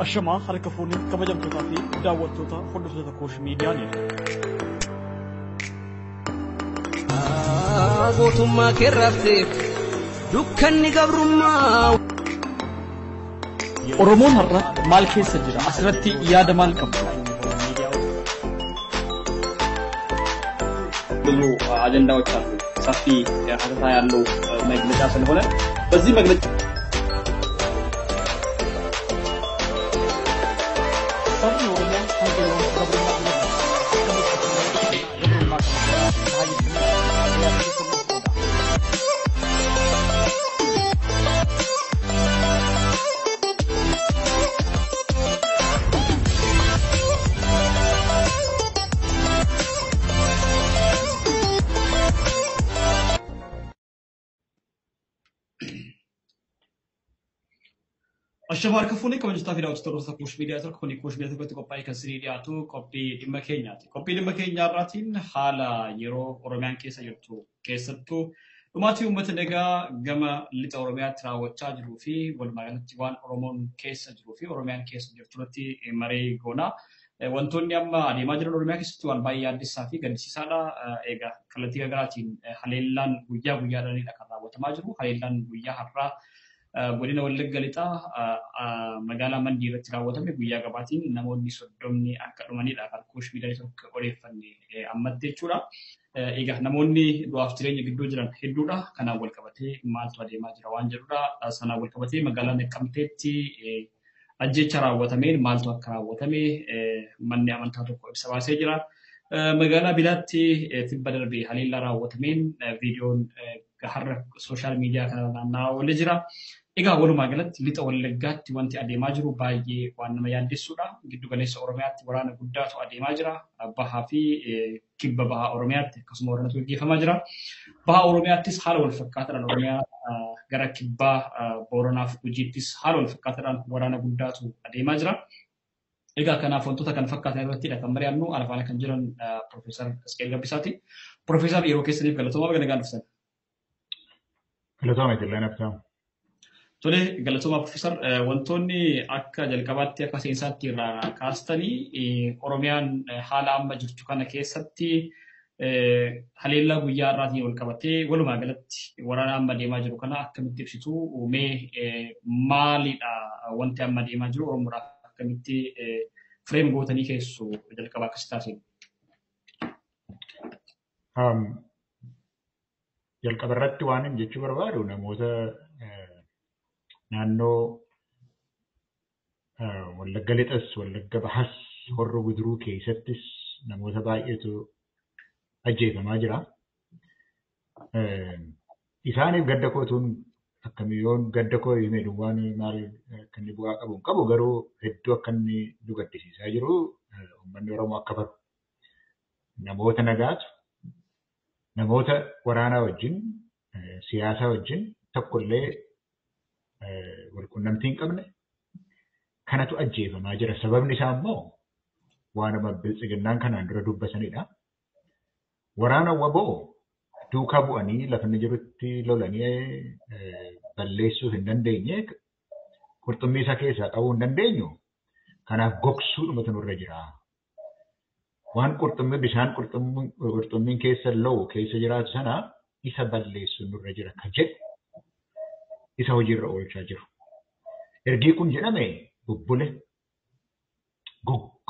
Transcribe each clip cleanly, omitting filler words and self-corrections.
Ashamaa harka fuunee kabajamtootaa fi daawwattoota hordoftoota Koosh Miidiyaa Gootummaa keerraafte dukkanni gabrummaa. Oromoon har'a maal keessa jira? Asirratti yaada maal qabdu? ብዙ አጀንዳዎች አሉ። ሰፊ ሀተታ ያለው መግለጫ ስለሆነ በዚህ መግለጫ Sabni Oromoo hanga yoom gabrummaa jala jira? Akkamitti gabrummaa kana jalaa bahaa jechuun? Ashamaa harka fuunee kabajamtootaa fi daawwattoota Koosh Miidiyaa tokko kuni Koosh Miidiyaa tokkotti qophaa'ee kan isinii dhiyaatu qophii dhimma keenyaati. Qophii dhimma keenyaa irraatiin haala yeroo Oromiyaan keessa jirtu keessattuu dhumaatii uummata nagaa gama lixa Oromiyaatti raawwachaa jiruu fi walumaa galatti waan Oromoon keessa jiruu fi Oromiyaan keessa jirtu irratti maree goona. Wantoonni amma adeemaa jiran Oromiyaa keessatti waan baay'ee yaaddessaa fi gaddisiisaadha. Egaa kallattii garaagaraatiin haleellaan guyyaa guyyaadhaanidha kan raawwatamaa jiru. Haleellaan guyyaa har'aa godina Wallagga Lixaa magaalaa Mandii irratti raawwatame guyyaa gabaatiin namoonni 30 akka dhumanidha kan Koosh Miidiyaa tokko odeeffanne ammatti jechuudha. Egaa namoonni du'aaf jireenya gidduu jiran hedduudha. Kanaan wal qabatee maaltu adeemaa jira waan jedhudha. Sanaan wal qabatee magaalaa Naqqamteetti ajjecha raawwatameen maaltu akka raawwatame manni amantaa tokko ibsa baasee jira. Magaalaa Bilaatti tibba darbee haleellaa raawwatameen viidiyoon har'a sooshaal miidiyaa kana naanna'aa oolee jira. Egaa walumaa galatti lixa Wallaggaatti wanti adeemaa jiru baay'ee waan nama yaaddessuudha. Giddu galeessa Oromiyaatti waraana guddaatu adeemaa jira. Bahaa fi kibba bahaa Oromiyaatti akkasuma waraanatu gaggeeffamaa jira. Bahaa Oromiyaattis haala wal fakkaataadhaan Oromiyaa gara kibbaa Booranaaf Gujiittis haala wal fakkaataadhaan waraana guddaatu adeemaa jira. Egaa kanaaf wantoota kan fakkaatan irrattidha kan mari'annu ana faana kan jiran Profeesar Isqeel Gabbisaati. Profeesar yeroo keessaniif galatoomaa baga nagaan dhuftan. Galatooma itillee naftamu. Tole galatoomaa Profeesar wantoonni akka jalqabaatti akka seensaatti irraa kaastanii Oromiyaan haala amma jirtu kana keessatti haleellaa guyyaa har'aatiin wal qabatee walumaa galatti waraana amma deemaa jiru kana akkamitti ibsitu mee maalidha wanti amma deemaa jiru Oromoodhaaf akkamitti fireem gootanii keessu jalqabaa akkas taasisu? Jalqaba irratti waan hin jechuu barbaadu namoota naannoo Wallagga Lixas, Wallagga Bahas, Horro Guduruu keessattis namoota baay'eetu ajjeefamaa jira. Isaaniif gadda kootuun akkamiyyoon gadda koo hime duwwaan maal akka inni bu'aa qabu hin qabu garuu hedduu akka inni nu gaddisiisaa jiru uummanni Oromoo akka baru. Namoota nagaatu namoota waraanaa wajjin siyaasa wajjin tokkollee walqunnamtii hin qabne kanatu ajjeefamaa jira. Sababni isaa immoo waanuma biltsiginnaan kanaan dura dubbatanidha. Waraana WBO duukaa bu'anii lafa inni jirutti lolanii balleessuu hin dandeenye qurxummii isaa keessaa qabuu hin dandeenyu. Kanaaf gogsuudhumatu nurra jira. Waan qurxummii bishaan qurxummiin keessa lo'u keessa jiraatu sana isa balleessuun nurra jira ka jedhu isa hojiirra oolchaa jiru. Ergii kun jedhame bubbule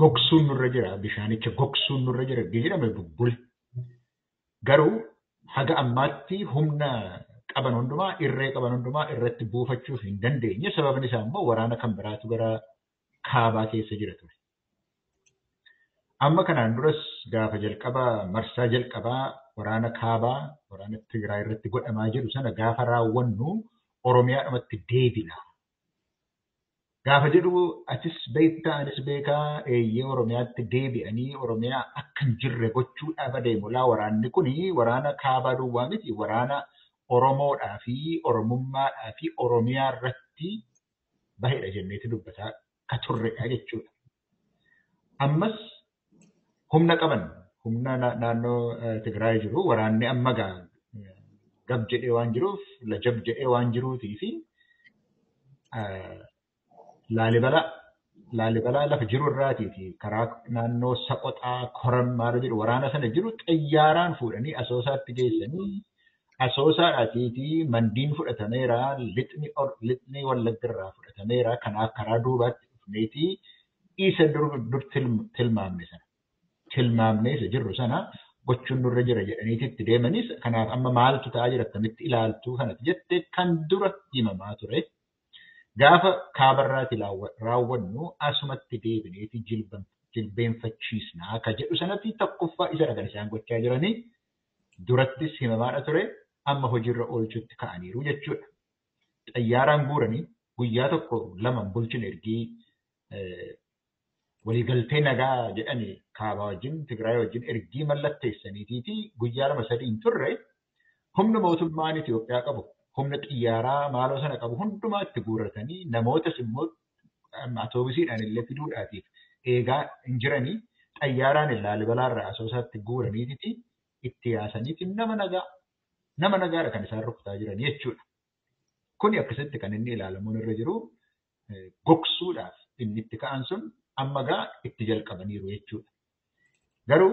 gogsuun nurra jira bishaanicha gogsuun nurra jira ergii jedhame bubbule. Garuu haga ammaatti humna qaban hundumaa irree qaban hundumaa irratti buufachuuf hin dandeenye sababni isaa immoo waraana kan biraatu gara kaabaa keessa jira ture. Amma kanaan duras gaafa jalqabaa marsaa jalqabaa waraana kaabaa waraana Tigraay irratti godhamaa jiru sana gaafa raawwannu Oromiyaadhumatti deebina. Gaafa jedhu atis beektaa anis beekaa eeyyee Oromiyaatti deebi'anii Oromiyaa akka hin jirre gochuudhaaf adeemu laa waraanni kuni waraana kaabaa duwwaa miti waraana Oromoodhaa fi Oromummaadhaa fi Oromiyaa irratti bahedha jenneeti dubbataa ka turredha jechuudha. Ammas humna qaban humna naannoo Tigraay jiru waraanni amma gab jedhee waan jiruuf lajab jedhee waan jiruutii fi Laalibala Laalibalaa lafa jiru irraatii fi karaa naannoo Saqoxaa Koram maal jedhu waraana sana jiru xayyaaraan fuudhanii Asoosaatti geessanii Asoosaadhaatii Mandiin fudhatameera, lixni Wallaggarraa fudhatameera. Kanaaf karaa duubaatti dhufneetii isa dur tilmaamne sana tilmaamnee isa jirru sana gochuun nurra jira jedhaniiti itti deemanis kanaaf amma maaltu ta'aa jira akkamitti ilaaltuu kanatti jettee kan dura himamaa ture. Gaafa kaabarraati raawwannu asumatti deebineeti jilbeenfachiisnaa ka jedhu sanatti tokkoffaa isa kan isaan gochaa jiranii durattis himamaadha ture amma hojiirra oolchuutti ka'aniiru jechuudha. Xayyaaraan guuranii guyyaa tokko lama bulchine ergii waliigaltee nagaa jedhanii kaabaa wajjin Tigraay wajjin ergii mallatteessaniitii guyyaa 2-3 hin turre humna mootummaan Itoophiyaa qabu humna xiyyaaraa maaloo sana qabu hundumaa itti guurratanii namootas immoo atoobisiidhaan illee fiduudhaatiif eegaa hin jiranii xayyaaraan Laalibalaarraa Asoosaatti guuraniititi itti yaasaniiti nama nagaadha kan isaan rukutaa jiran jechuudha. Kuni akkasitti kan inni ilaalamuun irra jiru gogsuudhaaf inni itti ka'an sun amma gaa itti jalqabaniiru jechuudha. Garuu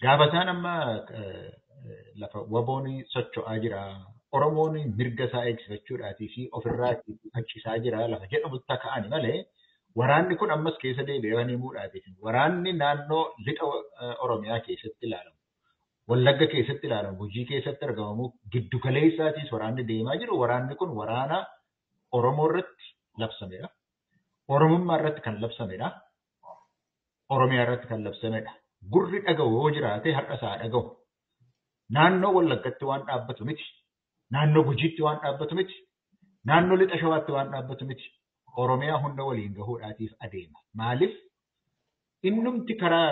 gaafa isaan amma lafa waboon socho'aa jira, Oromoon mirga isaa eegsifachuudhaatii fi ofirraa faccisaa jira lafa jedhamutti ka'ani malee waraanni kun ammas keessa deebi'ee waan himuudhaatiif waraanni naannoo lixa Oromiyaa keessatti ilaalamu, Wallagga keessatti ilaalamu, Gujii keessatti argamamu giddu galeessaatiis waraanni deemaa jiru. Waraanni kun waraana Oromoo irratti labsamedha. Oromummaa irratti kan labsamedha. Oromiyaa irratti kan labsamedha. Gurri dhaga'u yoo jiraate har'a isaa dhaga'u. Naannoo Wallaggatti waan dhaabbatu miti. Naannoo Gujiitti waan dhaabbatu miti. Naannoo lixa Shawaatti waan dhaabbatu miti. Oromiyaa hunda waliin gahuudhaatiif adeema. Maaliif? Innumti karaa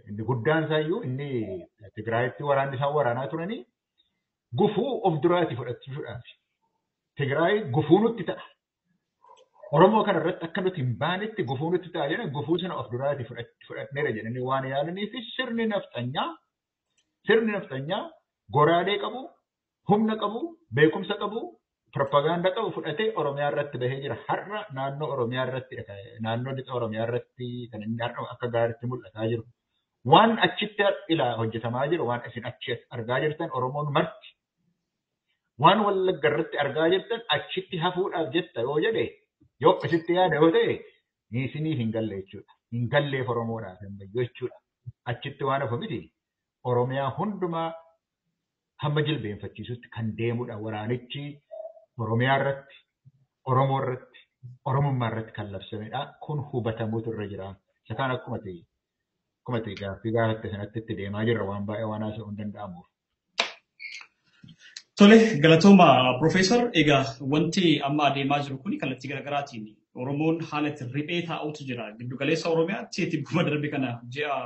inni guddaan isaayyuu inni Tigraayitti waraanni isaan waraanaa turanii gufuu of duraati fudhachuudhaaf. Tigraay gufuu nutti ta'a. Oromoo kana irratti akka nuti hin baanetti gufuu nutti ta'a jedhan gufuu sana of duraati fudhadheera jedhanii waan yaalaniif sirni nafxanyaa goraadee qabu, humna qabu, beekumsa qabu, propagaandaa qabu fudhatee Oromiyaa irratti bahee jira. Har'a naannoo Oromiyaa irratti naannoo lixa Oromiyaa irratti kan inni har'a akka gaariitti mul'ataa jiru. Waan achitti ilaa hojjetamaa jiru, waan isin achi argaa jirtan Oromoon marti. Waan Wallagga irratti argaa jirtan achitti hafuudhaaf jetta yoo jedhe yoo akkasitti yaada yoo ta'e isiniif hin galle jechuudha. Hin galleef Oromoodhaaf hin bayyu jechuudha. Achitti waan hafu miti. Oromiyaa hundumaa hamma jilbeenfachiisutti kan deemudha. Waraanichi Oromiyaa irratti, Oromoo irratti, Oromummaa irratti kan labsamedha. Kun hubatamuutu irra jira. Isa kaan akkuma ta'e gaaffii gaafatte sanatti itti deemaa jirra waan baay'ee waan haasa'uu hin danda'amuuf. Tole, galatooma Profeesar. Egaa wanti amma adeemaa jiru kun kallattii garaagaraatiin Oromoon haala itti riphee taa'utu jira. Giddu galeessa Oromiyaatti itti guma darbe kana ji'a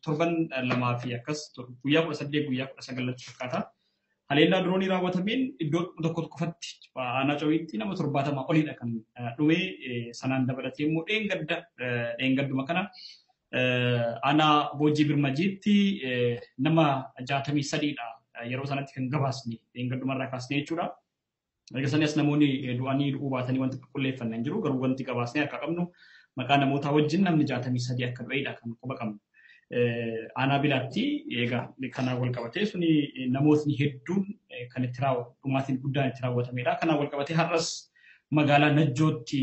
torban 2 fi akkas guyyaa 18 guyyaa 19 fakkaata. Haleellaa diroonii raawwatameen iddoo tokko tokkofatti aanaa Cowiitti nama 70 oliidha kan dhume sanaan dabalatee immoo dheengadduma kana aanaa Boojii Birmajiitti nama 63dha yeroo sanatti kan gabaasne dheengaddumarraa kaasne jechuudha. Erga sanas namoonni du'anii du'uu baatanii wanti qulqulleeffanne hin jiru garuu wanti gabaasnee akka qabnu maqaa namootaa wajjin namni 63 akka du'edha kan quba qabnu. Aanaa Bilaatti egaa kanaan wal qabatee suni namootni hedduun kan itti dhumaatiin guddaan itti raawwatamedha. Kanaan wal qabatee har'as magaalaa Najjootti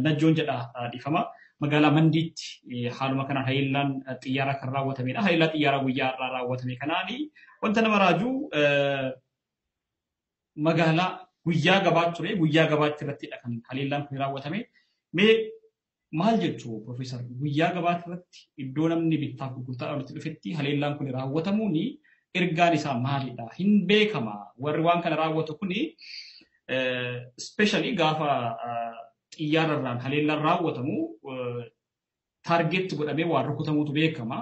Najjoon jedha dhiifama. Magaalaa Mandiitti haaluma kanaan haleellaan xiyyaaraa kan raawwatamedha. Haleellaa xiyyaaraa guyyaa har'aa raawwatame kanaani wanta nama raajuu magaalaa guyyaa gabaa ture guyyaa gabaatti irrattidha kan haleellaan kun raawwatame. Mee maal jechuu Profeesar guyyaa gabaatti irratti iddoo namni bittaaf gurgurtaa walitti dhufetti haleellaan kun raawwatamuun ergaan isaa maalidha? Hin beekama. Warri waan kana raawwatu kuni especially gaafa xiyyaararraan haleellaan raawwatamu taargeetti godhamee waan rukutamuutu beekama.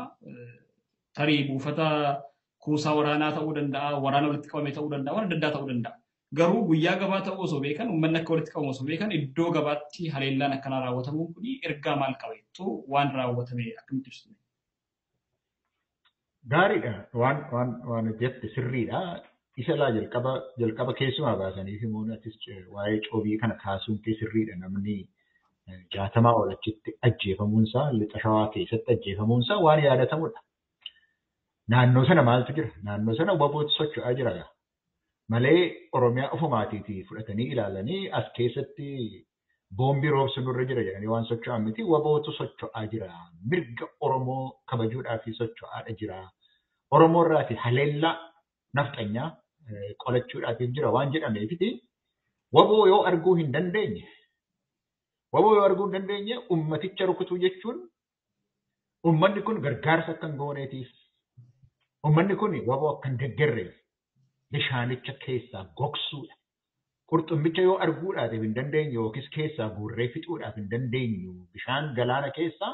Tarii buufata kuusaa waraanaa ta'uu danda'a, waraana walitti qabame ta'uu danda'a, waan adda addaa ta'uu danda'a. Garuu guyyaa gabaa ta'uu osoo beekan, uummanni akka walitti qabamu osoo beekan iddoo gabaatti haleellaan akkanaa raawwatamuun kun ergaa maal qaba jettuu waan raawwatame akkamitti ibsitu? Gaariidha. Waan jette sirriidha. Isa laa jalqaba keessumaa baasanii himuun atis waa'ee coobii kana kaasuun kee sirriidha. Namni 60 ol achitti ajjeefamuunsaa lixa Shawaa keessatti ajjeefamuunsaa waan yaadatamudha. Naannoo sana maaltu jira? Naannoo sana WBOtu socho'aa jira. Malee Oromiyaa ofumaatiitii fudhatanii ilaalanii as keessatti boombii roobsu nurra jira jedhanii waan socho'an miti. WBOtu socho'aa jira. Mirga Oromoo kabajuudhaaf socho'aadha jira. Oromoo irraati haleellaa nafxanyaa qolachuudhaaf jira waan jedhameefiti. WBO yoo arguu hin dandeenye, WBO yoo arguu hin dandeenye ummaticha rukutuu jechuun ummanni kun gargaarsa akka hin gooneetiif, ummanni kun WBO akka hin deeggarreef bishaanicha keessaa gogsuudha. Qurxummicha yoo arguudhaaf hin dandeenye yookiis keessaa guurree fixuudhaaf hin dandeenyu, bishaan galaana keessaa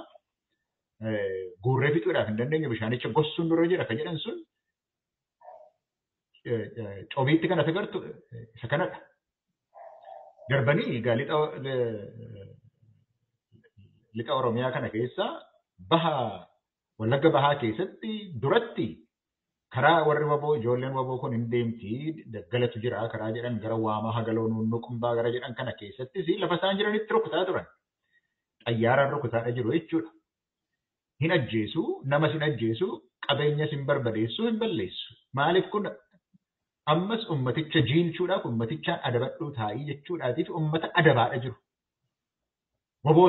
guurree fixuudhaaf hin dandeenyu, bishaanicha gogsuun nurra jira kan jedhan sun cobiitti kan agartu isa kanadha. Darbanii egaa lixa Oromiyaa kana keessa baha Wallagga bahaa keessatti duratti karaa warri WBO ijoolleen WBO kun hin deemti daggalatu jira karaa jedhan gara Waamaa Hagaloo Nunnuu Qumbaa gara jedhan kana keessattis lafa isaan jiranitti rukutaa turan. Xayyaaraan rukutaadha jiru jechuudha. Hin ajjeesu, namas hin ajjeesu, qabeenyas hin barbadeessu, hin balleessu. Maaliif kun ammas ummaticha jiilchuudhaaf ummatichaan adabadhuu taa'ii jechuudhaatiif ummata adabaadha jiru. WBO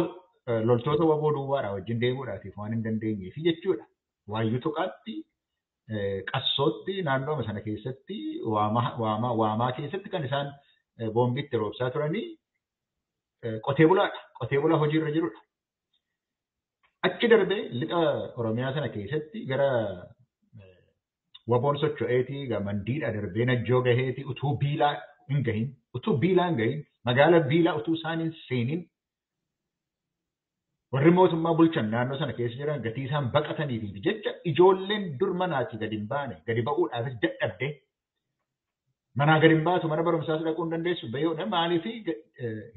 loltoota WBO duwwaadhaa wajjin deemuudhaatiif waan hin dandeenyeef jechuudha. Waayyuu tuqaatti qassootti naannooma sana keessatti waamaa keessatti kan isaan boombiitti roobsaa turanii qotee bulaadha. Qotee bulaa hojiirra jirudha. Achi darbee lixa Oromiyaa sana keessatti gara WBOn socho'eetii mandiidha darbee Najjoo gaheetii utuu Biilaa hin gahin, utuu Biilaa hin gahin, magaala Biilaa utuu isaan hin seenin warri mootummaa bulchan naannoo sana keessa jiran gatii isaan baqataniitiif jecha ijoolleen dur manaatii gadi hin baane, gadi ba'uudhaafis dadhabde manaa gadi hin baatu, mana barumsaas dhaquu hin dandeessu bayoodha. Maaliif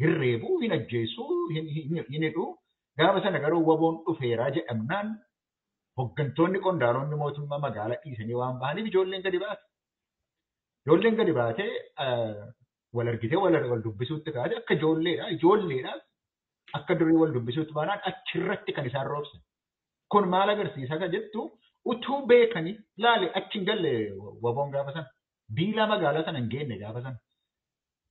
hin reebuu, hin ajjeesuu, hin hidhuu. Gaafa sana garuu WBOn dhufeeraa jedhamnaan hoggantoonni qondaalonni mootummaa magaalaa dhiisanii waan bahaniif ijoolleen gadi baate. Ijoolleen gadi baatee wal argitee wal dubbisuutti kaate akka ijoolleedha. Ijoolleedha akka durii wal dubbisuutti baanaan achirratti kan isaan roobsan. Kun maal agarsiisa kan jettu utuu beekanii laale achi hin galle WBOn gaafa sana. Biilaa magaalaa sana hin geenne gaafa sana.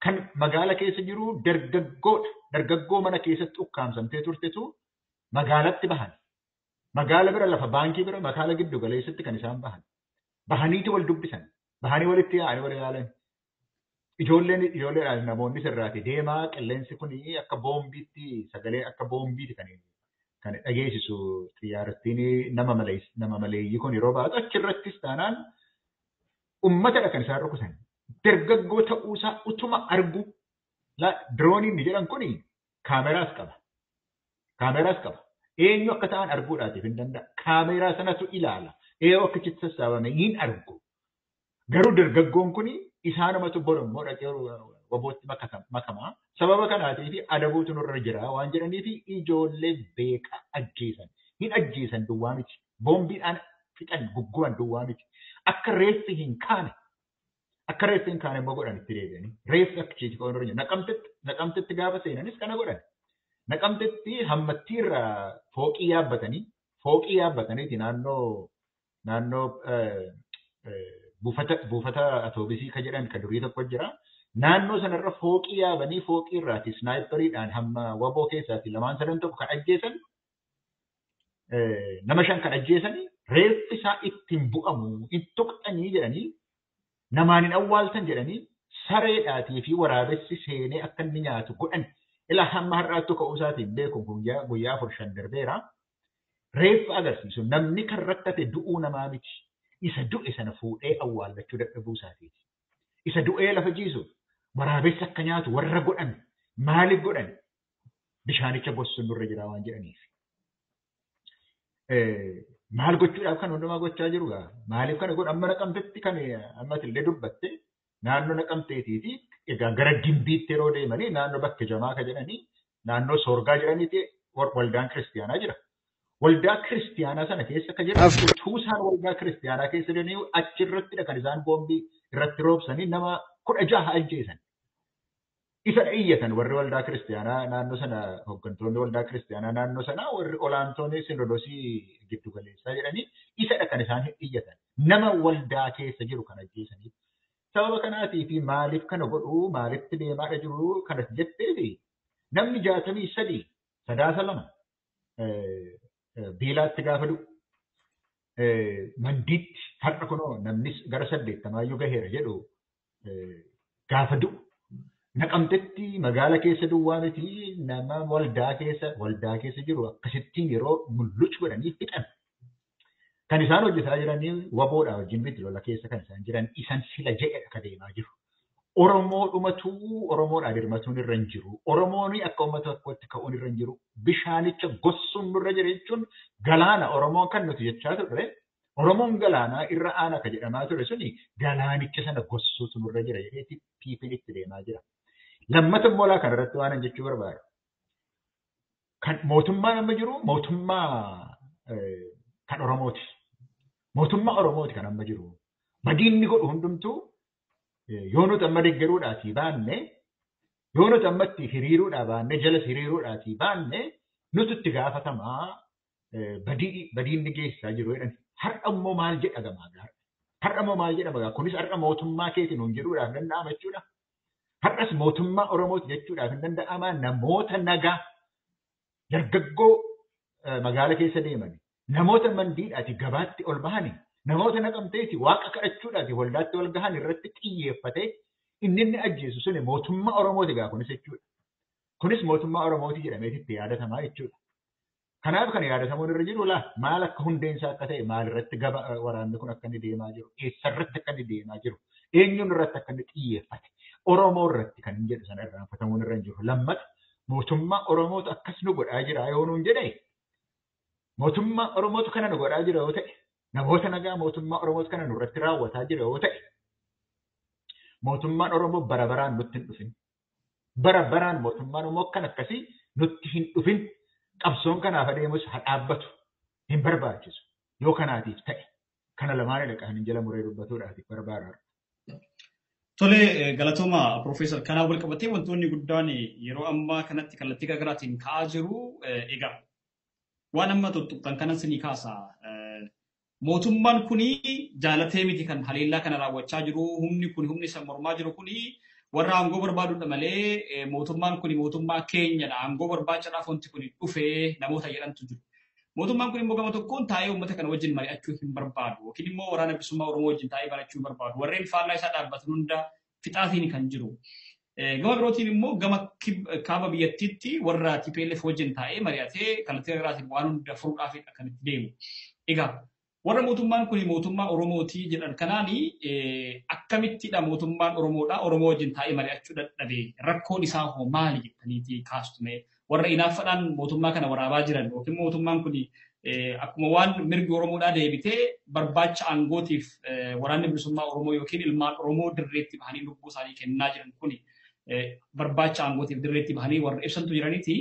Kan magaala keessa jiru dargaggoodha. Dargaggoo mana keessatti ukkaamsamtee turtetu magaalatti bahan. Magaala bira lafa baankii bira magaala giddu galeessatti kan isaan bahan. Bahaniiti wal dubbisan. Bahanii walitti yaa'anii wal ilaalan. Ijoolleen ijoolleedhaan namoonni sirraati deemaa qilleensi kun akka boombiitti sagalee akka boombiiti kan dhageessisu xiyyaarattiin nama maleeyyii kun yeroo baatu achirrattis taanaan ummatadha kan isaan rukutan. Dargaggoo ta'uusaa utuma argu dirooniin ni jedhan kun kaameraas qaba. Kaameraas qaba. Eenyu akka ta'an arguudhaatiif hin danda'a. Kaameraa sanatu ilaala. Eeyoo akkachitti sassaabame hin argu. Garuu dargaggoon kun isaanumatu borommoo dhaqee WBOtti makamaa. Sababa kanaatiif adabuutu nurra jira waan jedhaniif ijoollee beekaa ajjeesan. Hin ajjeesan duwwaa miti. Boombiidhaan fixan gugguban duwwaa miti. Akka reeffi hin kaane. Akka reeffi hin kaane immoo godhan itti deebi'anii. Reeffi akka ciiti qaban nurra jira. Naqamtetti gaafa seenanis kana godhan. Naqamtetti hammattiirraa fooqii yaabbataniiti naannoo buufata atoobisii kan jedhan kan durii tokko jira. Naannoo sanarra fooqii yaabanii fooqii irraati snaayipariidhaan hamma WBO keessaati lamaan sadan tokko kan ajjeesan nama 5 kan ajjeesan reeffi isaa ittiin bu'amu hin tuqxanii jedhanii namaan hin awwaaltan jedhanii sareedhaatii fi waraabessi seenee akka inni nyaatu godhan. Ilaa hamma har'aattu ka'uu isaatiin beeku guyyaa 4-5 darbeera. Reeffa agarsiisu namni kan rakkate du'uu namaa miti. Isa du'e sana fuudhee awwaallachuu dadhabuu isaatiiti. Isa du'ee lafa jiisu waraabessi akka nyaatu warra godhan maaliif godhan bishaanicha gossuun nurra jira waan jedhaniif. Maal gochuudhaaf kan hundumaa gochaa jiru gaa? Maaliif kana godhan? Amma Naqamtetti kan ammas illee dubbatte naannoo Naqamteetiiti egaa gara Gimbiitti yeroo deemanii naannoo bakka jamaa ka jedhanii naannoo Soorgaa jedhaniiti waldaan kiristiyaanaa jira. Waldaa kiristiyaanaa sana keessa ka jiran utuu isaan waldaa kiristiyaanaa keessa jiranii achirrattidha kan isaan boombii irratti roobsanii nama 16 ajjeesan. Isa iyyatan warri waldaa kiristiyaanaa naannoo sana hooggantoonni waldaa kiristiyaanaa naannoo sanaa warri olaantoonni sinodosii giddu galeessaa jedhanii isadha kan isaan iyyatan. Nama waldaa keessa jiru kan ajjeesaniif. Sababa kanaatii fi maaliif kana godhuu maalitti deemaadha jiru kanas jetteefi namni 63 Sadaasa 2 Biilaatti gaafa du'u Mandiitti har'a kunoo namnis gara 80 gaheera jedhu gaafa du'u Naqamtetti magaala keessa duwwaa miti nama waldaa keessa jiru akkasittiin yeroo mulluc godhanii fixan. Kan isaan hojjetaa jiranii waboodhaa wajjin miti lola keessa kan isaan jiran isan sila jedhedha kan deemaa jiru. Oromoo dhumatuu Oromoodhaa dirmatuun irra hin jiru. Oromoon akka uummata tokkootti ka'uun irra hin jiru. Bishaanicha gossuun nurra jira jechuun galaana Oromoon kan nuti jechaa turre Oromoon galaanaa irra aana ka jedhamaa ture suni galaanicha sana gossuutu nurra jira jedheeti piipin itti deemaa jira. Lammata immoo laa kanarratti waan jechuu barbaadu. Kan mootummaan amma jiru mootummaa kan Oromooti. Mootummaa Oromooti kan amma jiru. Badiinni godhu hundumtuu yoo nuti amma deeggaruudhaatii baanne yoo nuti ammatti hiriiruudhaa baanne jalas hiriiruudhaatii baanne nuti itti gaafatamaa badiinni geessisaa jiru jedhan. Har'a immoo maal jedha gamaa gaara? Har'a immoo maal jedhama gaa? Kunis har'a mootummaa keetiin nuun jedhuudhaaf danda'ama jechuudha. Har'as mootummaa Oromooti jechuudhaaf hin danda'ama namoota nagaa dargaggoo magaala keessa deeman namoota mandiidhaati gabaatti ol bahani namoota naqamteeti waaqa kadhachuudhaati waldaatti ol gahan irratti xiyyeeffatee inni ajjeesu suni mootummaa Oromooti gaa kunis jechuudha. Kunis mootummaa Oromooti jedhameeti itti yaadatamaa jechuudha. Kanaaf kan yaadatamuun irra jiru laa maal akka hundeensaa akka ta'e maal irratti gaba waraanni kun akka inni deemaa jiru eessarratti akka inni deemaa jiru eenyuun irratti akka inni xiyyeeffate Oromoo irratti kan hin jedhu sana irraanfatamuun irra hin jiru. Lammata mootummaa Oromootu akkas nu godhaa jira yoo nuun jedhe mootummaa Oromootu kana nu godhaa jira yoo ta'e namoota nagaa mootummaa Oromootu kana nurratti raawwataa jira yoo ta'e mootummaan Oromoo bara baraan nutti hin dhufin. Bara baraan mootummaan Oromoo kan akkasii nutti hin dhufin. Qabsoon kanaaf adeemus haa dhaabbatu hin barbaachisu yoo kanaatiif ta'e kana lamaanidha kan hin jala muree dubbatuudhaatiif barbaadu. Tole galatooma Profeesar kanaan wal qabatee wantoonni guddaan yeroo ammaa kanatti kallattii garaagaraatiin ka'aa jiru egaa waan amma tuttuqxan kanas ni kaasa. Mootummaan kuni jaalatee miti kan haleellaa kana raawwachaa jiru humni kun humni isa mormaa jiru kuni warra aangoo barbaadudha malee mootummaan kuni mootummaa keenyadha aangoo barbaachaadhaaf wanti kuni dhufee namoota jedhantu jiru. Mootummaan kun immoo gama tokkoon taa'ee uummata kana wajjin mari'achuu hin barbaadu yookiin immoo waraana bilisummaa Oromoo wajjin taa'ee mari'achuu hin barbaadu. Warreen faallaa isaa dhaabbatan hunda fixaatiin kan jiru. Gama birootiin immoo gama kaaba biyyattiitti warra TPLF wajjin taa'ee mari'atee kallattii garaagaraatiin waan hunda furuudhaaf kan itti deemu. Egaa warra mootummaan kun mootummaa Oromootii jedhan kanaani akkamittidha mootummaan Oromoodha Oromoo wajjin taa'ee mari'achuu dadhabe rakkoon isaa hoo maali jettaniiti kaastume warra inaaffaadhaan mootummaa kana waraabaa jiran yookiin mootummaan kun akkuma waan mirgi Oromoodhaa deebitee barbaacha aangootiif waraanni bilisummaa Oromoo yookiin ilmaan Oromoo dirreetti bahanii lubbuu isaanii kennaa jiran kun barbaacha aangootiif dirreetti bahanii warra ibsantu jiraniiti.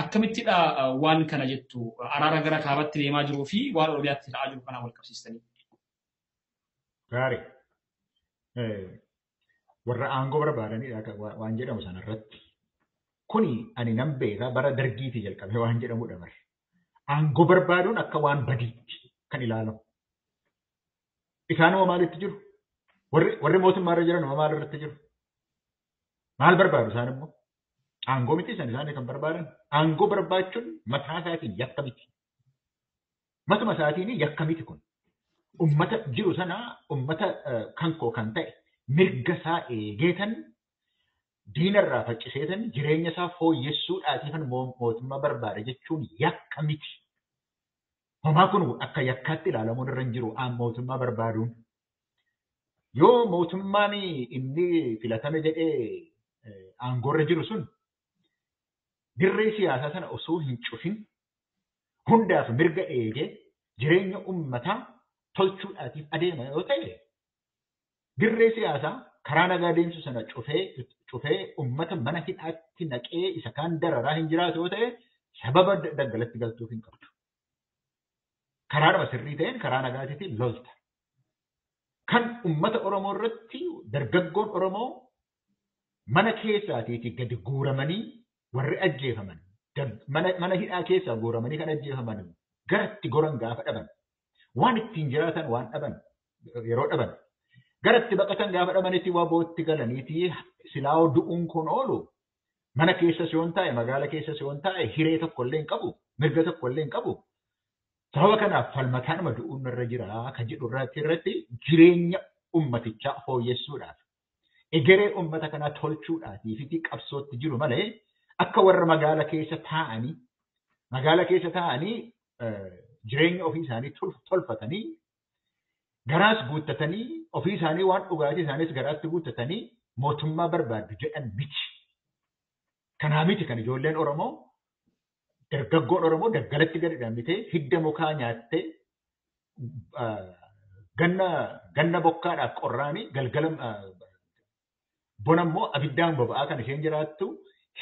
Akkamittidha waan kana jettu araara gara kaabatti deemaa jiruu fi waan Oromiyaatti ta'aa jiru kanaan wal qabsiistanii? Gaarii. Warra aangoo barbaadanidha waan jedhamu sanarratti. Kuni ani nan beeka bara dargiitii jalqabee waan jedhamudha bare. Aangoo barbaaduun akka waan badiitti kan ilaalamu. Isaanuma maalitti jiru? Warri mootummaarra jiran maal irratti jiru? Maal barbaadu isaan immoo? Aangoo miti isaan kan barbaadan. Aangoo barbaachuun mataa isaatiin yakka miti. Matuma isaatiin yakka miti kun. Uummata jiru sana uummata kan koo kan ta'e mirga isaa eegeetan diinarraa facciseetan jireenya isaa fooyyessuudhaatiifan mootummaa barbaada jechuun yakka miti. Homaa kun akka yakkaatti ilaalamuun irra hin jiru mootummaa barbaaduun. Yoo mootummaan inni filatame jedhee aangoorra jiru sun dirree siyaasaa sana osoo hin cufin hundaaf mirga eegee jireenya uummataa tolchuudhaatiif adeema yoo ta'e dirree siyaasaa karaa nagaa deemsu sana cufee uummata mana hidhaatti naqee isa kaan dararaa hin jiraatu yoo ta'e sababa daggalatti galtuuf hin qabdu. Karaadhuma sirrii ta'een karaa nagaatiitiin lolta. Kan uummata Oromoo irratti dargaggoon Oromoo Mana keessaatiitii gadi guuramanii warri ajjeefaman mana hidhaa keessaa guuramanii kan ajjeefaman garatti goran gaafa dhaban waan ittiin jiraatan waan dhaban yeroo dhaban garatti baqatan gaafa dhabanitti WBOtti galaniitii silaa du'uun kun oolu mana keessa yoon taa'e magaala keessa yoon taa'e hiree tokko illee hin qabu mirga tokko illee hin qabu. Sababa kanaaf falmataanuma du'uun irra jira kan jedhu irratti jireenya ummatichaa fooyyessuudhaaf egeree ummata kanaa tolchuudhaatii fi qabsootti jiru malee akka warra magaala keessa taa'anii jireenya ofii isaanii tolfatanii garaas guuttatanii ofii isaanii waan dhugaatii isaaniis garaatti guuttatanii mootummaa barbaadu jedhan miti. Kanaa miti kan ijoolleen Oromoo dargaggoon Oromoo daggalatti gadi dhaabbatee hidda mukaa nyaattee ganna bokkaadhaaf qorraanii galgala bona immoo abiddaan boba'aa kan isheen jiraattu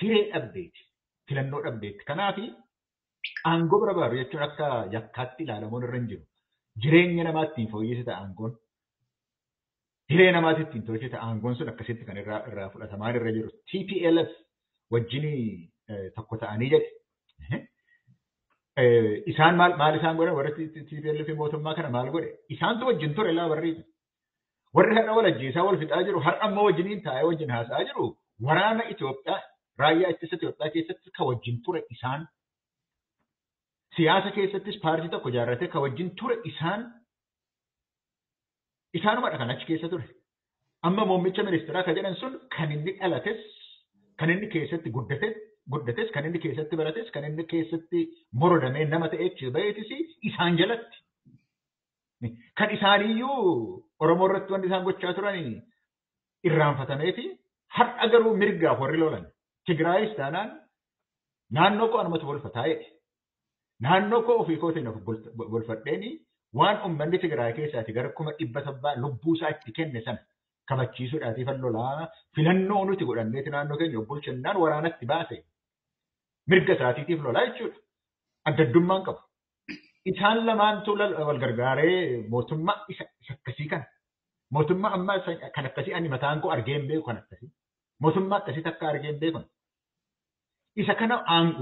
hiree dhabdeeti. Filannoo dhabdeeti. Kanaaf aangoo barbaadu jechuun akka yakkaatti ilaalamuun irra hin jiru. Jireenya namaa ittiin fooyyessita aangoon. Hiree namaatti ittiin tolchita aangoon sun akkasitti kan irraa fudhatamaa irra jiru. TPLF wajjin tokko ta'anii jedhe. Isaan maal isaan godhan warri TPLF mootummaa kana maal godhe? Isaantu wajjin ture laa warri. Warri har'a wal ajjeesaa wal fixaa jiru har'a ammoo wajjiniin taa'ee wajjin haasa'aa jiru waraana Itoophiyaa raayyaa ittisa Itoophiyaa keessatti ka wajjin ture isaan. Siyaasa keessattis paartii tokko ijaarratee ka wajjin ture isaan. Isaanumadha kan achi keessa ture. Amma muummicha ministeeraa ka jedhan sun kan inni dhalates kan inni keessatti guddates kan inni keessatti barates kan inni keessatti morodamee nama ta'ee achi baheetis isaan jalatti. Kan isaaniiyyuu Oromoo irratti wanti isaan gochaa turan irraanfatameeti har'a garuu mirgaaf warri lolan. Tigraayis taanaan naannoo koo anumatu bolfataa jedhe. Naannoo koo ofii kootiin of bolfadheeni waan uummanni Tigraay keessaati gara 700,000 lubbuu isaa itti kenne sana kabachiisuudhaatiif lolaa filannoo nuti godhanneeti naannoo keenya bulchannaan waraanatti baase mirga isaatiitiif lolaa jechuudha. Addaddummaan qabu. Isaan lamaantu wal gargaaree mootummaa isa akkasii kana. Mootummaa ammaa kan akkasii ani mataan koo argee hin beeku kan akkasii. Mootummaa akkasii takka argee hin beeku. Isa kana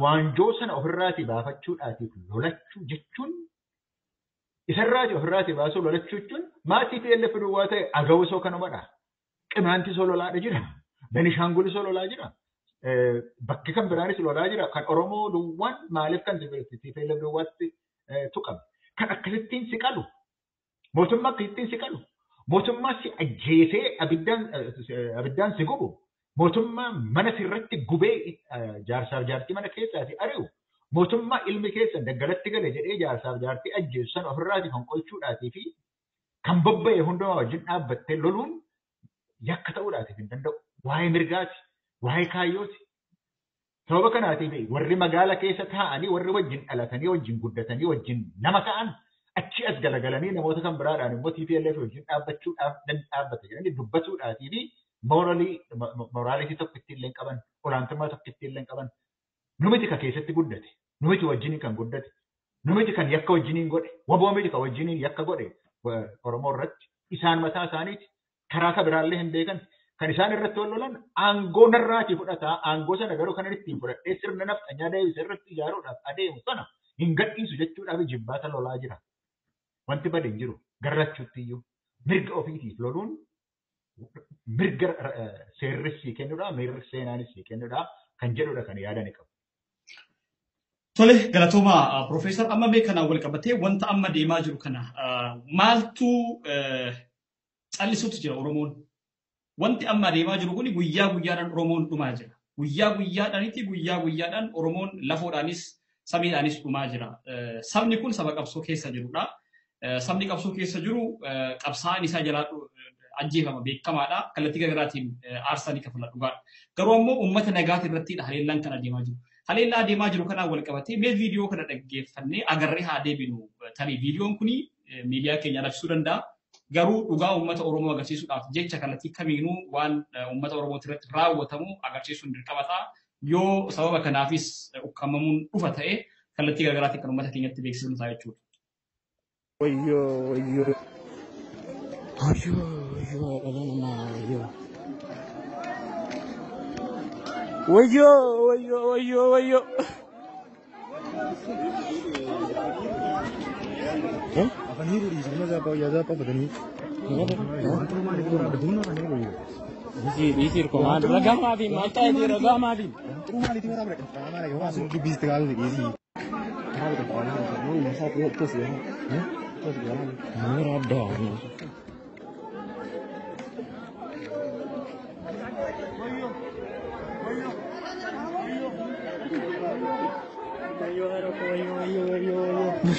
waanjoo sana ofirraatii baafachuudhaatiif lolachuu jechuun isarraatii ofirraatii baasuu lolachuu jechuun maatii TPLF duwwaa ta'e agawusoo kanumadha. Qimaanti soo lolaadha jira. Benishaangul soo lolaa jira. Bakki kan biraanis lolaa jira. Kan Oromoo duwwaan maaliif kan TPLF duwwaatti tuqame. Kan akkasittiin si qalu. Mootummaa akkasittiin si qalu. Mootummaa si ajjeesee abiddaan si gubu. Mootummaa mana sirratti gubee jaarsaaf jaartii mana keessaa si ari'u. Mootummaa ilmi keessan daggalatti gale jedhee jaarsaaf jaartii ajjeesu sana ofirraatii fonqolchuudhaatii fi kan bobba'e hundumaa wajjin dhaabbattee loluun yakka ta'uudhaatiif hin danda'u. Waa'ee mirgaati. Waa'ee kaayyooti. Sababa kanaatiif warri magaala keessa taa'anii warri wajjin dhalatanii wajjin guddatanii wajjin nama ta'an achi as galagalanii namoota kan biraadhaan immoo TPLF wajjin dhaabbachuudhaaf dhaabbata jedhanii dubbatuudhaatii fi mooraalitii tokko ittiin illee qaban olaantummaa tokko ittiin illee qaban numiti ka keessatti guddate numiti wajjiniin kan guddate numiti kan yakka wajjiniin godhe waboo miti ka wajjiniin yakka godhe Oromoo irratti isaan mataa isaaniiti karaa ka biraallee hin beekan. Kan isaan irratti wal lolan aangoo narraatii fudhataa aangoo sana garuu kan ittiin fudhadhee sirna nafxanyaa deebisee irratti ijaaruudhaaf adeemu sana hin gadhiisu jechuudhaaf jibbaata lolaa jira. Wanti bade hin jiru garrachuutti iyyuu mirga ofiitiif loluun mirga seerris sii kennudha mirga seenaanis sii kennudha kan jedhudha kan yaadani qabu. Tole galatooma Profeesar amma mee kanaan wal qabatee wanta amma deemaa jiru kana maaltu callisuutu jira Oromoon? Wanti amma deemaa jiru kun guyyaa guyyaadhaan Oromoon dhumaa jira. Guyyaa guyyaadhaanitti guyyaa guyyaadhaan Oromoon lafoodhaanis samiidhaanis dhumaa jira. Sabni kun saba qabsoo keessa jirudha. Sabni qabsoo keessa jiru qabsaa'aan isaa jalaa ajjeefama beekamaadha. Kallattii garaagaraatiin aarsaa ni kafala dhugaadha. Garuu ammoo uummata nagaati irratti haleellaan kan adeemaa jiru. Haleellaa adeemaa jiru kanaan wal qabatee mee viidiyoo kana dhaggeeffannee agarree haa deebinu. Tarii viidiyoon kuni miidiyaa keenya labsuu danda'a. Garuu dhugaa uummata Oromoo agarsiisuudhaaf jecha kallattii kamiinuu waan uummata Oromoo irratti raawwatamu agarsiisuun dirqama ta'a. Yoo sababa kanaafis ukkaamamuun dhufa ta'e kallattii garaagaraatiin kan uummata keenyatti beeksisnu ta'a jechuudha. Wayyoo wayyoo. Wayyoo wayyoo dhala namaa wayyoo. Wayyoo wayyoo wayyoo wayyoo.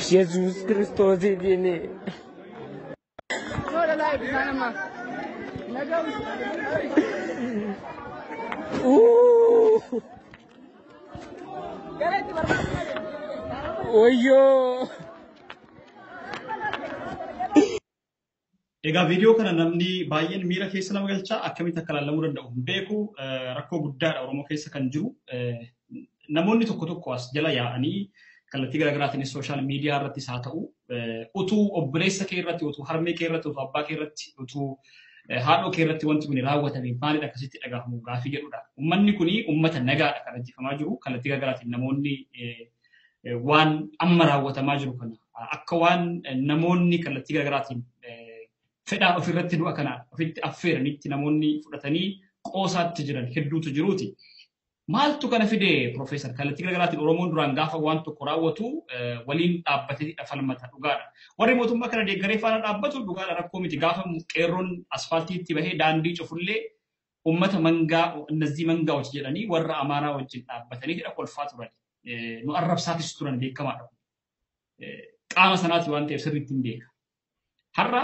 Jesus Christos viene. Wayyoo. Egaa viidiyoo kana namni baay'een miira keessa nama galchaa akkamitti akka laallamuu danda'u hin beeku. Rakkoo guddaadha Oromoo keessa kan jiru. Namoonni tokko tokko as jala yaa'anii kallattii garaagaraatiinis sooshaal miidiyaa irrattis haa ta'u utuu obboleessa kee irratti, utuu harmee kee irratti, utuu abbaa kee irratti, utuu haadhoo kee irratti wanti kun raawwatame maalidha akkasitti dhagahamu gaafii jedhudha. Uummanni kun uummata nagaadha kan ajjeefamaa jiru. Kallattii garaagaraatiin namoonni waan amma raawwatamaa jiru kana akka waan namoonni kallattii garaagaraatiin fedhaa ofirratti du'a kana ofitti affeeranitti namoonni fudhatanii qoosaatti jiran hedduutu jiruuti. Maaltu kana fide Profeesar? Kallattii garaagaraatiin Oromoon duraan gaafa waan tokko raawwatu waliin dhaabbatee falmata dhugaadha. Warri mootummaa kana deeggaree faana dhaabbatu dhugaadha rakkoo miti. Gaafa qeerroon asfaaltiitti bahee daandii cufullee uummata mangaa እነዚህ መንጋዎች jedhanii warra Amaaraa wajjin dhaabbatanii hidha kolfaa turan. Nu arrabsaatis turan beekamaadha. Qaama sanaati waan ta'eef sirriitti hin beeka. Har'a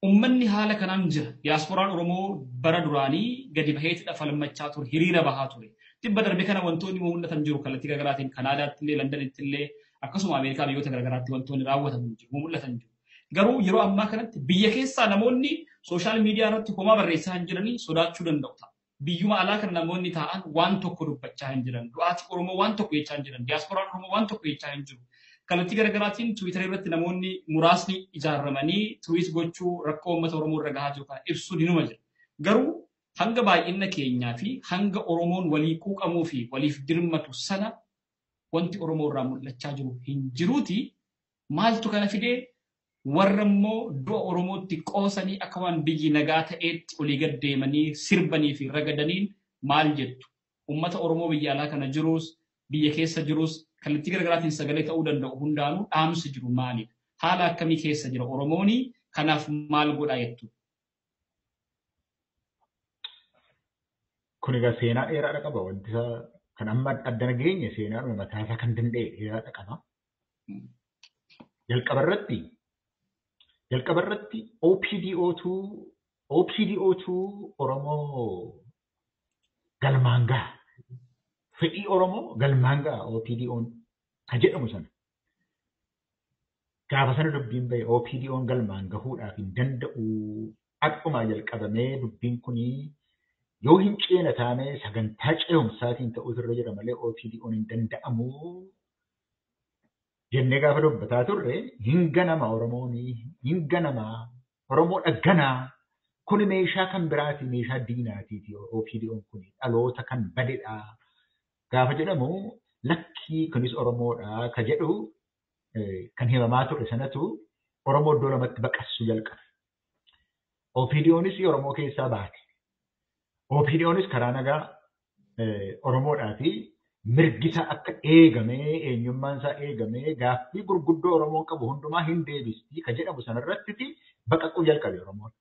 uummanni haala kanaan jira. Diyaaspooraan Oromoo bara duraanii gadi baheetidha falmachaa ture, hiriira bahaa ture. Dhibba darbe kana wantoonni mul'atan jiru kallattii garaagaraatiin Kanaadaatti illee, Londanitti illee akkasuma Ameerikaa biyyoota garaagaraatti wantoonni raawwataman jiru, mul'atan jiru. Garuu yeroo ammaa kanatti biyya keessaa namoonni sooshaal miidiyaa irratti homaa barreessaa hin jiranii sodaachuu danda'u ta'a. Biyyuma alaa kan namoonni taa'an waan tokko dubbachaa hin jiran. Du'aati Oromoo waan tokko jechaa hin jiran. Diyaaspooraan Oromoo waan tokko jechaa hin jiru. Kallattii garaagaraatiin Tiwiitar irratti namoonni muraasni ijaaramanii tiwiit gochuu rakkoo uummata Oromoo irra gahaa jiru kana ibsuu ni jira. Garuu hanga baay'ina keenyaa fi hanga Oromoon walii quuqamuu fi waliif dirmatu sana wanti Oromoo irraa mul'achaa jiru hin jiruuti. Maaltu kana fidee warra immoo du'a Oromootti qoosanii akka waan biyyi nagaa ta'eetti olii gad deemanii sirbanii fi ragadaniin maal jettu? Uummata Oromoo biyya alaa kana jirus biyya keessa jirus kallattii garaagaraatiin sagalee ta'uu danda'u hundaanuu dhaamsi jiru maalidha? Haala akkamii keessa jira Oromooni? Kanaaf maal godhaa jettu? Kun egaa seenaa dheeraadha qaba. Wanti isaa kan amma addana geenye seenaadhuma mataa isaa kan danda'e dheeraadha qaba. Jalqaba irratti OPDO2 Oromoo galmaan gaha. Fedhii Oromoo galmaan gaha OPDO'n kan jedhamu sana. Gaafa sana dubbiin bahe OPDO'n galmaan gahuudhaaf hin danda'u. Akkumaa jalqabamee dubbiin kunii yoo hin ceena taane sagantaa ce'umsaatiin ta'utu irra jira malee OPDO'n hin danda'amu. Jennee gaafa dubbataa turre hin ganama Oromoon hin ganama Oromoo dhagganaa kuni meeshaa kan biraati meeshaa diinaatiiti OPDO'n kuni dhaloota kan badedha. Gaafa jedhamu lakkii kunis Oromoodha ka jedhu kan himamaa ture sanatu Oromoo iddoo lamatti baqassuu jalqabe. OPDO'nis Oromoo keessaa baate. OPDO'nis karaa nagaa Oromoodhaa fi mirgi isaa akka eegamee eenyummaan isaa eegamee gaaffii gurguddoo Oromoon qabu hundumaa hin deebistii ka jedhamu sanarratti baqaquu jalqabe Oromoon.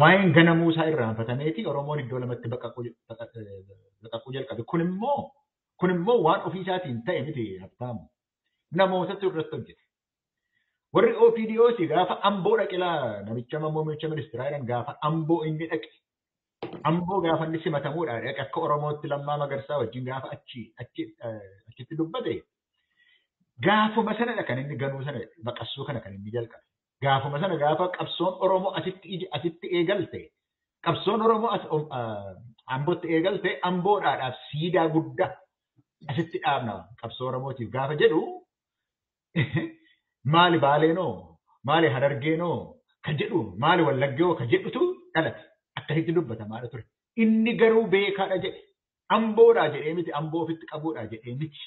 Waa'een ganamuu isaa irraanfatameeti Oromoon iddoo lamatti baqaquu jalqabe. Kun immoo waan ofii isaatiin ta'e miti Habtaamu. Namootatu irratti hojjete. Warri OPDOs gaafa Amboo dhaqilaa namicha muummicha ministeeraa jedhan gaafa Amboo inni dhaqe. Amboo gaafa inni simatamuudha dhaqe akka Oromootti Lammaa Magarsaa wajjin gaafa achitti dubbate. Gaafuma sanadha kan inni ganuu sana baqassuu kana kan inni jalqabe. Gaafuma sana gaafa qabsoon Oromoo asitti eegalte qabsoon Oromoo Ambootti eegalte Amboodhaadhaaf siidaa guddaa asitti dhaabna qabsoo Oromootiif gaafa jedhu maali Baaleenoo maali Harargeenoo kan jedhu maali Wallaggeoo kan jedhutu dhalate akkasitti dubbatamaadha ture. Inni garuu beekaadha jedhe. Amboodhaa jedhee miti, amboo ofitti qabuudhaa jedhee miti.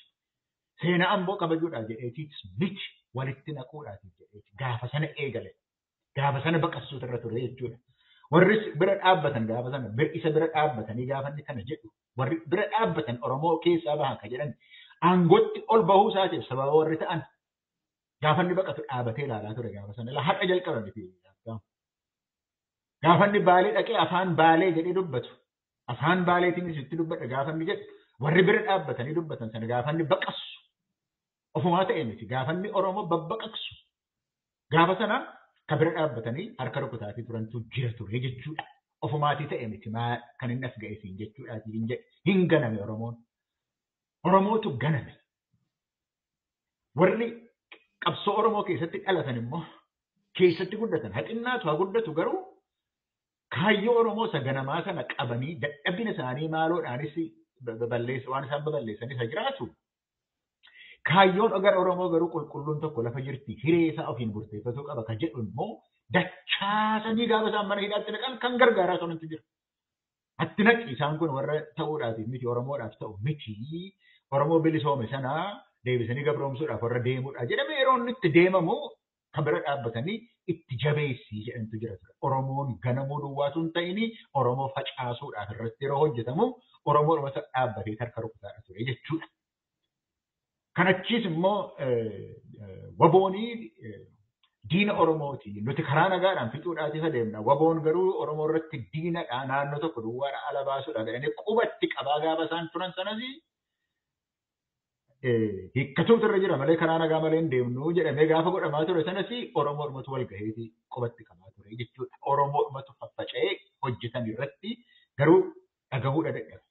Seenaa amboo kabajuudhaa jedheetiis miti, walitti naquudhaatiif jedheeti. Gaafa sana eegale. Gaafa sana baqassuutu irra ture jechuudha. Warri bira dhaabbatan gaafa sana isa bira dhaabbatanii gaafa inni kana jedhu warri bira dhaabbatan Oromoo keessaa bahan kan jedhan aangootti ol bahuu isaatiif sababa warri ta'an gaafa inni baqatu dhaabatee ilaalaa ture gaafa sana. Har'a jalqaba miti. Gaafa inni Baalee dhaqee afaan Baalee jedhee dubbatu. Afaan Baaleetiinis itti dubbadha gaafa inni jedhu warri bira dhaabbatanii dubbatan sana gaafa inni baqassu ofumaa ta'e miti. Gaafa inni Oromoo babbaqaqsu gaafa sana ka bira dhaabbatanii harka rukutaatii turantu jira ture jechuudha. Ofumaatii ta'e miti kan inni as ga'e siin jechuudhaati hin jedhe. Hin ganame Oromoon. Oromootu ganame. Warri qabsoo Oromoo keessatti dhalatan immoo keessatti guddatan haxinnaatu haa guddatu garuu kaayyoo Oromoo isa ganamaa sana qabanii dadhabina isaanii maaloodhaanis waan isaan baballeessanis haa jiraatu. Kaayyoon gara Oromoo garuu qulqulluun tokko lafa jirti hiree isaa ofiin murteeffatuu qaba kan jedhu immoo dachaasanii gaafa isaan mana hidhaatti naqan kan gargaaraa turantu jira. Atti naqi isaan kun warra ta'uudhaatiif miti Oromoodhaaf ta'u miti Oromoo bilisoome sanaa deebisanii gabroomsuudhaaf warra deemuudha jedhamee yeroo inni itti deemamu kan bira dhaabbatanii itti jabeessii jedhantu jira ture. Oromoon ganamuu duwwaatu hin ta'ini Oromoo facaasuudhaaf irratti yeroo hojjetamu Oromoo dhumata dhaabbatee harka rukutaadha ture jechuudha. Kanachiis immoo waboonii diina Oromooti. Nuti karaa nagaadhaan fixuudhaatiif adeemna. Waboon garuu Oromoo irratti diinadha naannoo tokko duwwaadha ala baasuudha jedhanii qubatti qabaa gaafa isaan turan sanas hiikkatuutu irra jira malee karaa nagaa malee hin deemnu jedhamee gaafa godhamaa ture sanas Oromoo dhumatu wal gaheeti qubatti qabaa ture jechuudha. Oromoo dhumatu faffaca'ee hojjetan irratti garuu dhagahuudha dadhabe.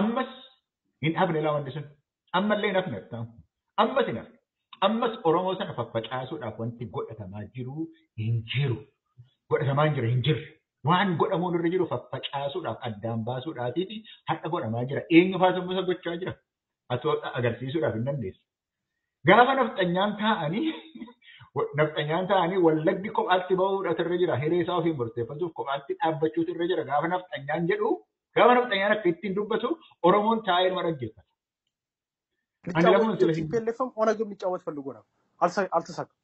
Ammas hin hafne laa wanti sun. Ammallee hin hafne ammas hin hafne. Ammas Oromoo sana faffacaasuudhaaf wanti godhatamaa jiru hin jiru. Godhatamaa hin jiru hin jirre. Waan godhamuun irra jiru faffacaasuudhaaf addaan baasuudhaatiif har'a godhamaa jira. Eenyu faatu immoo isa gochaa jira? Atoo agarsiisuudhaaf hin dandeessu. Gaafa nafxanyaan taa'anii Wallaggi kophaatti bahuudhaatu irra jira. Hiree isaa ofiin murteeffachuuf kophaatti dhaabbachuutu irra jira. Gaafa nafxanyaan jedhu gaafa nafxanyaan akka ittiin dubbatu Oromoon taa'ee nama dhaggeeffata. ቲፒኤልኤፍም ኦነግም ሊጫወት ፈልጎ ነበር፣ አልተሳካም።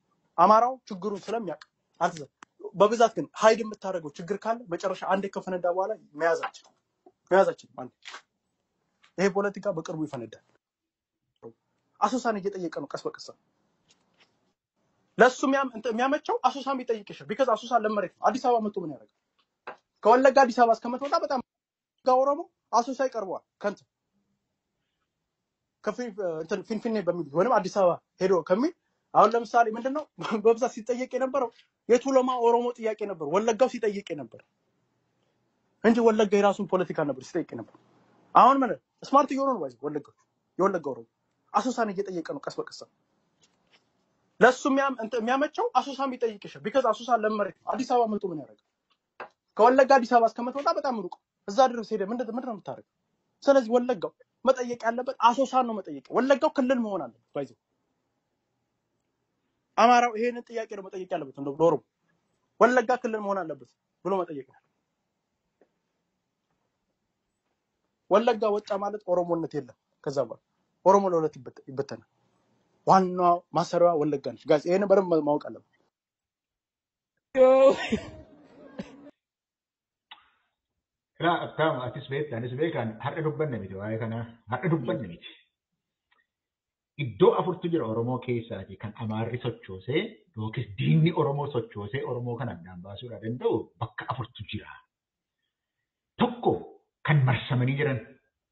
አማራው ችግሩን ስለሚያውቅ አልተሳካም። በብዛት ግን ሀይድ የምታደርገው ችግር ካለ መጨረሻ አንዴ ከፈነዳ በኋላ መያዛችን አንዴ ይሄ ፖለቲካ በቅርቡ ይፈነዳል። አሶሳን እየጠየቀ ነው ቀስ በቀስ ለሱ የሚያመቸው አሶሳን ቢጠይቅ ይሻላል። ቢካዝ አሶሳ ለመሬት ነው። አዲስ አበባ መጥቶ ምን ያደርጋል? ከወለጋ አዲስ አበባ እስከምትመጣ በጣም ኦሮሞ አሶሳ ይቀርበዋል ከንት ፊንፊኔ በሚሉት ወይንም አዲስ አበባ ሄዶ ከሚል አሁን ለምሳሌ ምንድነው በብዛት ሲጠየቅ የነበረው የቱለማ ኦሮሞ ጥያቄ ነበር። ወለጋው ሲጠየቅ የነበር እንጂ ወለጋ የራሱን ፖለቲካ ነበር ሲጠይቅ ነበር። አሁን ምን smart እየሆኑ ነው ባይዘ ወለጋው የወለጋው ኦሮሞ አሶሳን እየጠየቀ ነው ቀስ በቀስ ለሱ የሚያመቸው አሶሳን ቢጠይቅ ይሻላል። because አሶሳ ለመሬት ነው። አዲስ አበባ መጥቶ ምን ያደርጋል? ከወለጋ አዲስ አበባ እስከምትመጣ በጣም ሩቅ እዛ ድረስ ሄደ ምንድነው የምታደርገው? ስለዚህ ወለጋው መጠየቅ ያለበት አሶሳን ነው መጠየቅ። ወለጋው ክልል መሆን አለበት። ባይዘ አማራው ይሄንን ጥያቄ ነው መጠየቅ ያለበት። እንደው ለኦሮሞ ወለጋ ክልል መሆን አለበት ብሎ መጠየቅ ነው። ወለጋ ወጣ ማለት ኦሮሞነት የለም። ከዛ በኋላ ኦሮሞ ለሁለት ይበተናል። ዋናው ማሰሪያዋ ወለጋ ነች። guys ይሄንን በደንብ ማወቅ አለበት። Laa abtaamu atis beekta anis beekan har'a dubbanne miti waa'ee kanaa har'a dubbanne miti. Iddoo afurtu jira Oromoo keessaati kan Amaarri sochoosee yookiis diinni Oromoo sochoosee Oromoo kan addaan baasuudhaa danda'u bakka afurtu jira. Tokko kan marsamanii jiran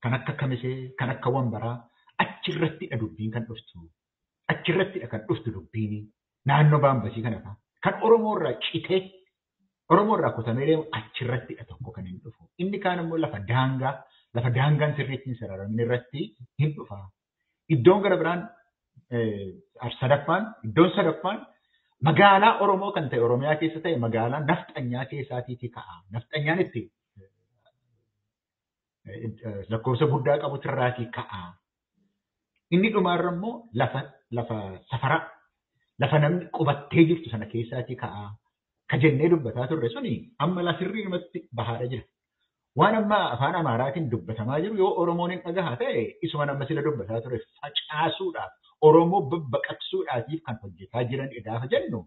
kan akka Kamisee kan akka Wambaraa achirrattidha dubbiin kan dhuftu. Achirrattidha kan dhuftu dubbiin naannoo Baambasii kana fa'a. Kan Oromoo irraa citee Oromoo irraa kutamee deemu achirrattidha tokko kan hin dhufu. Inni kaan immoo lafa daangaan sirriitti hin sararamin irratti hin dhufa. Iddoon gara biraan iddoon sadaffaan magaalaa Oromoo kan ta'e Oromiyaa keessa ta'e magaalaa nafxanyaa keessaatiitii ka'a. Nafxanyaan itti lakkoofsa guddaa qabu irraatii ka'a. Inni dhumaarra immoo lafa safaraa lafa namni qubattee jirtu sana keessaatii ka'a. Ka jennee dubbataa turre suni amma lafirri namatti bahaadha jira. Waan amma afaan Amaaraatiin dubbatamaa jiru yoo Oromoon hin dhagahaa ta'e isuma nama sila dubbataa ture facaasuudhaaf Oromoo babbaqaqsuudhaatiif kan hojjetaa jiran gaafa jennu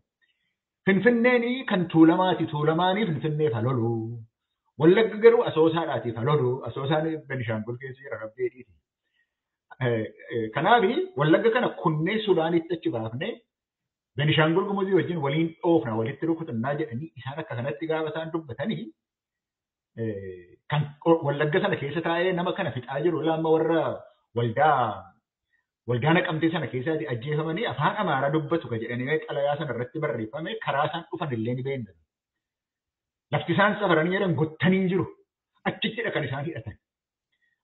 Finfinneen kan Tuulamaati Tuulamaanii Finfinneef halolu. Wallagga garuu Asoosaadhaatiif halolu. Asoosaan Benishaangul keessa jira rabbeedhiiti. Kanaaf Wallagga kana kunnee Sudaanitti achi baafnee Benishaangul Gumuzii wajjin waliin dhoofna walitti rukutannaa jedhanii isaan akka kanatti gaafa isaan dubbatanii kan Wallagga sana keessa taa'ee nama kana fixaa jiru lamma warra waldaa naqamtee sana keessaati ajjeefamanii afaan Amaaraa dubbatu ka jedhanii xalayaa sana irratti barreeffame karaa isaan dhufan illee ni beekna. Lafti isaan safaranii jedhan gottanii jiru. Achittidha kan isaan hidhatan.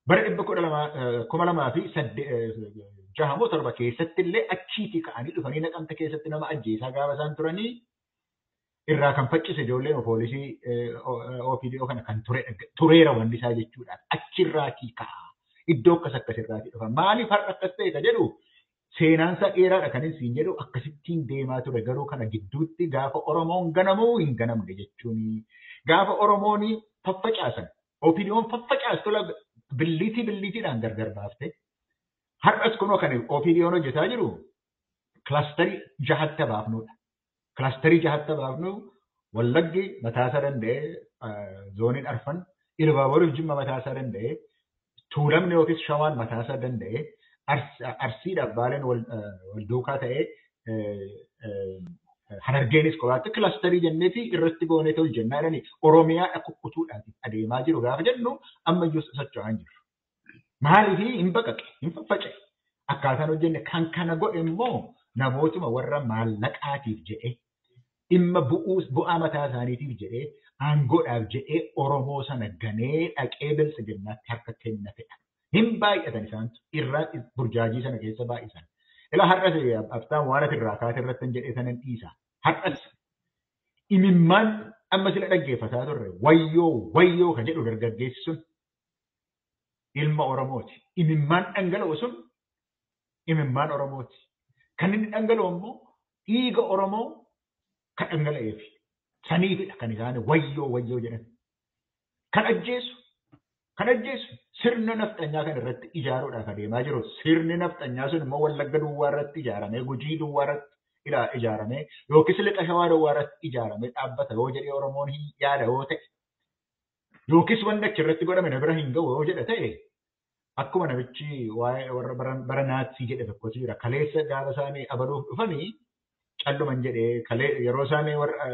Bara 2006 keessatti illee achiitii ka'anii dhufanii naqamte keessatti nama ajjeesaa gaafa isaan turanii irraa kan faccise ijoolleen poolisii OPDO kana kan tureera wanni isaa jechuudha. Achirraatii ka'a. Iddoo akkas akkasirraatii dhufa. Maaliif har'a akkas ta'e ka jedhu seenaan isaa dheeraadha kan inni siin jedhu akkasittiin deemaa ture garuu kana gidduutti gaafa Oromoon ganamuu hin ganamne jechuun gaafa Oromoon faffacaasan OPDO'n faffacaastu billiitii billiitiidhaan gargar baafte har'as kunoo kan OPDO'n hojjetaa jiru kilaasterii 6 baafnudha. Kilaasterii 6 baafnu Wallaggi mataasaa danda'e zooniin arfan Ilbaaboriif Jimma mataasaa danda'e Tuulamni yookiis Shawaan mataasaa danda'e Arsiidhaaf Baaleen wal duukaa ta'ee Harargeenis kophaatti kilaasterii jennee fi irratti goonee ta'u jennaa jedhanii Oromiyaa kukkutuudhaaf adeemaa jiru gaafa jennu ammayyuu socho'aa hin jiru. Maaliif hin baqaqe hin faffaca'e akkaataan hojjenne kan kana godhe immoo namootuma warra maallaqaatiif jedhee dhimma bu'aa mataa isaaniitiif jedhee aangoodhaaf jedhee Oromoo sana ganee dhaqee biltsiginnaatti harka kennatedha. Hin baay'atan isaantu irraa burjaajii sana keessa baay'isan. Ilaa har'as abtaan waan ati irraa kaate irratti hin jedhee sanan dhiisa. Har'as imimmaan amma sila dhaggeeffataa turre wayyoo wayyoo kan jedhu dargaggeessi sun ilma Oromooti. Imimmaan dhangala'u sun imimmaan Oromooti. Kan inni dhangala'u immoo dhiiga Oromoo kan dhangala'eef saniifidha kan isaan wayyoo wayyoo jedhan. Kan ajjeesu sirna nafxanyaa kan irratti ijaaruudhaaf adeemaa jiru. Sirni nafxanyaa sun immoo Wallagga duwwaa irratti ijaaramee, Gujii duwwaa irratti ijaaramee, yookiis Lixa Shawaa duwwaa irratti ijaaramee dhaabbata yoo jedhee Oromoon hin yaada yoo ta'e, yookiis wanni achi irratti godhame na bira hin ga'u yoo jedha ta'e, akkuma namichi waa'ee warra bara naatsii jedhe tokkotu jira. Kaleessa gaafa isaanii abaluuf dhufanii calluman jedhee yeroo isaanii warra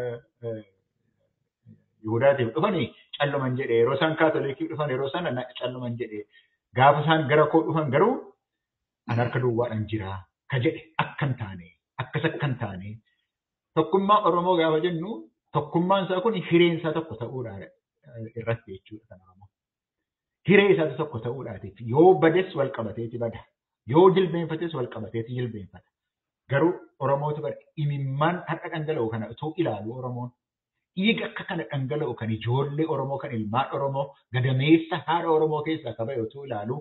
Yihudaatiif dhufanii calluman jedhee yeroo isaan Kaatolikiif dhufan yeroo sana calluman jedhee gaafa isaan gara koo dhufan garuu an harka duwwaadhaan jira ka jedhe akkan taane akkas akkan taane tokkummaa Oromoo gaafa jennu tokkummaan isaa kun hireen isaa tokko ta'uudha irratti jechuudha kan Oromoo. Hiree isaa tokko ta'uudhaatiif yoo bades wal qabateeti bada yoo jilbeenfates wal qabateeti jilbeenfata. Garuu Oromootu bara imimmaan har'a dhangala'u kana utuu ilaalu Oromoon dhiiga akka kana dhangala'u kan ijoollee Oromoo kan ilmaan Oromoo gadameessa haadha Oromoo keessaa ka ba'e utuu ilaalu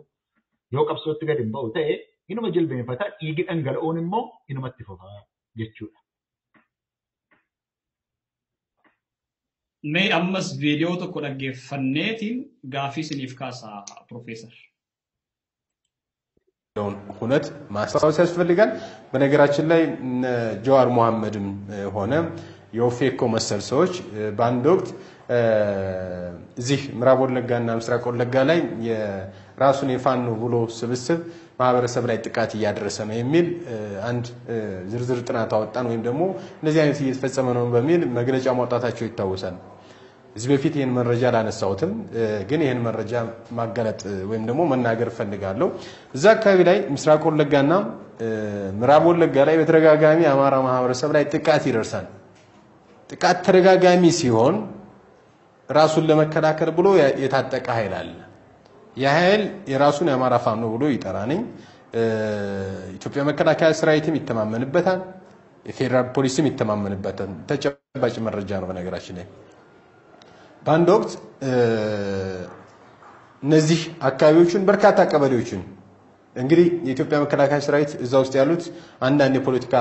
yoo qabsootti gadi hin ba'u ta'e inuma jilbeenfata dhiigi dhangala'uun immoo inumatti fufaa jechuudha. Mee ammas viidiyoo tokko dhaggeeffanneetiin gaaffii isiniif kaasa Piroofeesar. ሁነት ማስታወስ ያስፈልጋል። በነገራችን ላይ ጀዋር መሐመድም ሆነ የኦፌኮ መሰል ሰዎች በአንድ ወቅት እዚህ ምዕራብ ወለጋና ምስራቅ ወለጋ ላይ የራሱን የፋኖ ብሎ ስብስብ ማህበረሰብ ላይ ጥቃት እያደረሰ ነው የሚል አንድ ዝርዝር ጥናት አወጣን ወይም ደግሞ እንደዚህ አይነት እየተፈጸመ ነው በሚል መግለጫ ማውጣታቸው ይታወሳል። እዚህ በፊት ይህን መረጃ አላነሳሁትም፣ ግን ይህን መረጃ ማጋለጥ ወይም ደግሞ መናገር እፈልጋለሁ። እዛ አካባቢ ላይ ምስራቅ ወለጋና ምዕራብ ወለጋ ላይ በተደጋጋሚ አማራ ማህበረሰብ ላይ ጥቃት ይደርሳል። ጥቃት ተደጋጋሚ ሲሆን ራሱን ለመከላከል ብሎ የታጠቀ ኃይል አለ። ያ ኃይል የራሱን የአማራ ፋኖ ብሎ ይጠራነኝ። ኢትዮጵያ መከላከያ ሰራዊትም ይተማመንበታል፣ የፌዴራል ፖሊስም ይተማመንበታል። ተጨባጭ መረጃ ነው በነገራችን ላይ። በአንድ ወቅት እነዚህ አካባቢዎችን በርካታ ቀበሌዎችን እንግዲህ የኢትዮጵያ መከላከያ ሰራዊት እዛ ውስጥ ያሉት አንዳንድ የፖለቲካ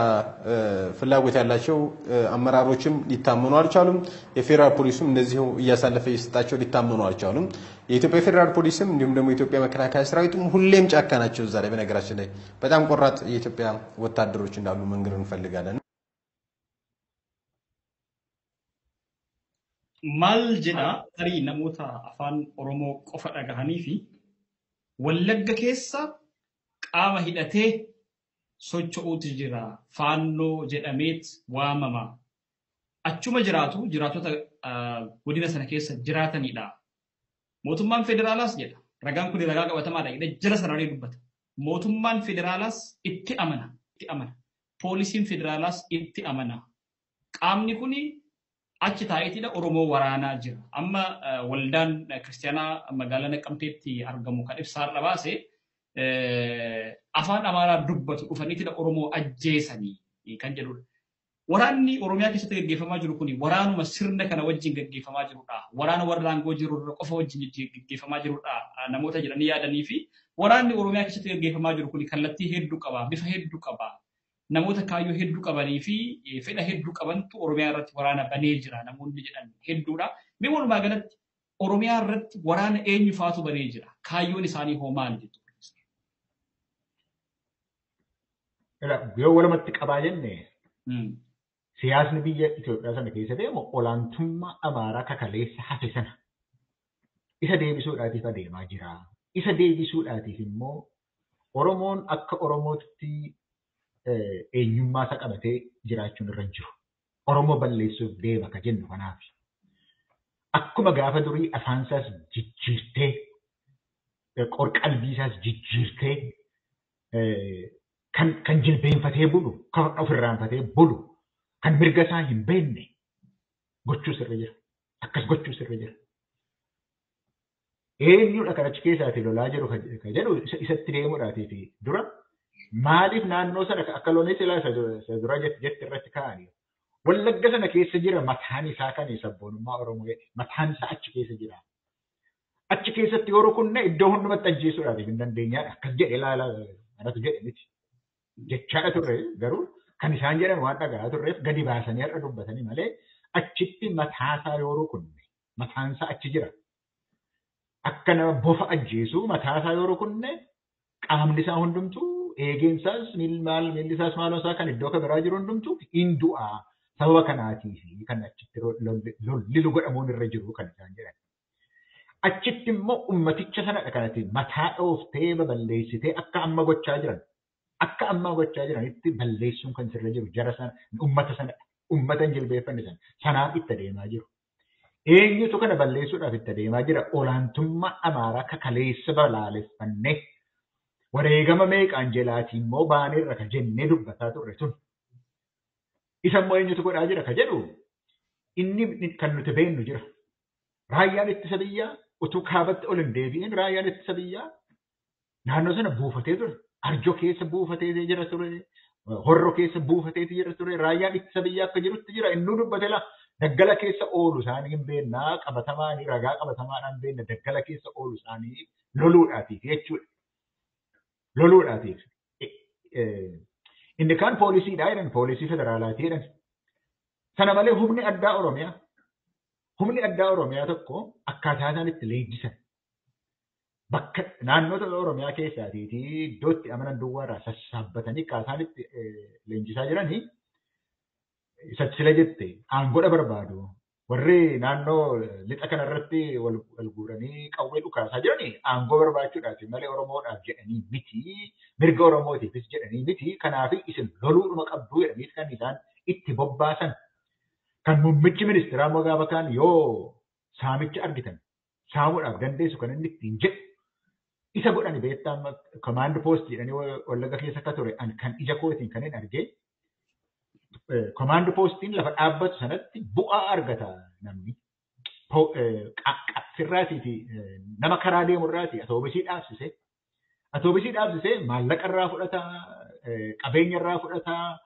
ፍላጎት ያላቸው አመራሮችም ሊታመኑ አልቻሉም። የፌዴራል ፖሊሱም እንደዚሁ እያሳለፈ እየሰጣቸው ሊታመኑ አልቻሉም። የኢትዮጵያ ፌዴራል ፖሊስም እንዲሁም ደግሞ የኢትዮጵያ መከላከያ ሰራዊትም ሁሌም ጫካ ናቸው እዛ ላይ። በነገራችን ላይ በጣም ቆራጥ የኢትዮጵያ ወታደሮች እንዳሉ መንገር እንፈልጋለን። Maal jedha tarii namoota afaan Oromoo qofa dhagahanii fi Wallagga keessa qaama hidhatee socho'uutu jira. Faannoo jedhameet waamama. Achuma jiraatu jiraatota godina sana keessa jiraatanidha. Mootummaan federaalaas jedha. Ragaan kun ragaa qabatamaadha jedhee jara sararee dubbata. Mootummaan federaalaas itti amana. Itti amana. Poolisiin federaalaas itti amana. Qaamni kuni achi taa'eetidha Oromoo waraanaa jira. Amma waldaan kiristaanaa magaalaa Naqqamteetti argamu kan ibsaarra baase afaan Amaaraa dubbatu dhufaniitidha Oromoo ajjeesanii kan jedhudha. Waraanni Oromiyaa keessatti gaggeeffamaa jiru kuni waraanuma sirna kana wajjin gaggeeffamaa jirudha. Waraana warra aangoo jiru qofa wajjin gaggeeffamaa jirudha namoota jedhanii yaadanii fi waraanni Oromiyaa keessatti gaggeeffamaa jiru kuni kallattii hedduu qaba, bifa hedduu qaba. Namoota kaayyoo hedduu qabanii fi fedha hedduu qabantu Oromiyaa irratti waraana banee jira namoonni jedhan hedduudha. Mee walumaa galatti Oromiyaa irratti waraana eenyu faatu banee jira? Kaayyoon isaanii hoo maali jettu? Yoo walumatti qabaa jenne siyaasni biyya Itoophiyaa sana keessa deemu olaantummaa Amaaraa kakaleessa hafe sana isa deebisuudhaatiif adeemaa jira. Isa deebisuudhaatiif immoo Oromoon akka Oromootti eenyummaa isaa qabatee jiraachuun irra hin jiru. Oromoo balleessuuf deema ka jennu kanaaf. Akkuma gaafa durii afaan isaas jijjiirtee qorqalbii isaas jijjiirtee kan jilbeenfatee bulu, kan ofirraanfatee bulu, kan mirga isaa hin beekne gochuu sirra jira. Akkas gochuu sirra jira. Eenyudha kan achi keessaatii lolaa jiru kan jedhu isatti deemuudhaatii fi dura maaliif naannoo sana akka loonii silaa isa dura jetti irratti kaa'anii Wallagga sana keessa jira mataan isaa kan sabboonummaa Oromoo mataan isaa achi keessa jira. Achi keessatti yeroo kunne iddoo hundumatti ajjeesuudhaaf hin dandeenyaadha. Akkas jedhe ilaala anatu jedhe miti. Jechaadha turre garuu kan isaan jedhan waan dhaga'aa turreef gadi baasanii har'a dubbatanii malee achitti mataasaa yeroo kunne mataansaa achi jira. Akka nama bofa ajjeesuu mataasaa yeroo kunne qaamni isaa hundumtuu eegeen isaas miilli isaas maaloon isaa kan iddoo kan biraa jiru hundumtuu hin du'aa. Sababa kanaatiif kan achitti lolli godhamuun irra jiru kan isaan jedhan. Achitti immoo ummaticha sanadha kanatti mataa dhooftee baballeessitee akka amma gochaa jiran akka amma gochaa jiranitti balleessuun kan sirra jiru jara sana ummata sanadha. Ummata hin jilbeeffanne sana sanaaf itti adeemaa jiru. Eenyutu kana balleessuudhaaf itti adeemaa jira? Olaantummaa Amaaraa kakaleessa balaaleffannee wareegama meeqaan jalaatii immoo baaneerra kan jennee dubbataa turre sun. Isa immoo eenyutu godhaa jira ka jedhu inni kan nuti beennu jira. Raayyaan ittisa biyyaa utuu kaabatti ol hin deebi'in raayyaan ittisa biyyaa naannoo sana buufatee ture. Arjoo keessa buufatee jira ture. Horroo keessa buufatee jira ture. Raayyaan ittisa biyyaa akka jirutti jira. Innuu dubbate laa daggala keessa oolu isaanii hin beennaa qabatamaanii ragaa qabatamaadhaan beenna daggala keessa oolu isaanii loluudhaatiif jechuudha. Loluudhaatiif. Inni kaan poolisiidha jedhan poolisii federaalaati jedhan. Sana malee humni addaa Oromiyaa tokko akkaataa isaan itti leenjisan bakka naannoo Oromiyaa keessaatiitii iddoo itti amanan duwwaarraa sassaabbatanii akkaataa isaan itti leenjisaa jiranii isa sila jette aangoodha barbaadu. Warri naannoo lixa kanarratti wal guuranii qawwee dhukaasaa jiranii aangoo barbaachuudhaaf malee Oromoodhaaf jedhanii miti mirga Oromootiifis jedhanii miti kanaaf isin loluudhuma qabduu jedhanii kan isaan itti bobbaasan. Kan muummichi ministeeraa immoo gaafa kaan yoo saamicha argitan saamuudhaaf dandeessu kan inni ittiin jedhu isa godhani beektaa amma kamaand poost jedhanii Wallagga keessa akka ture kan ija kootiin kan hin argee kamaand poostiin lafa dhaabbatu sanatti bu'aa argata namni. Sirraatii fi nama karaa deemurraatii atoobisii dhaabsisee maallaqa irraa fudhataa, qabeenya irraa fudhataa,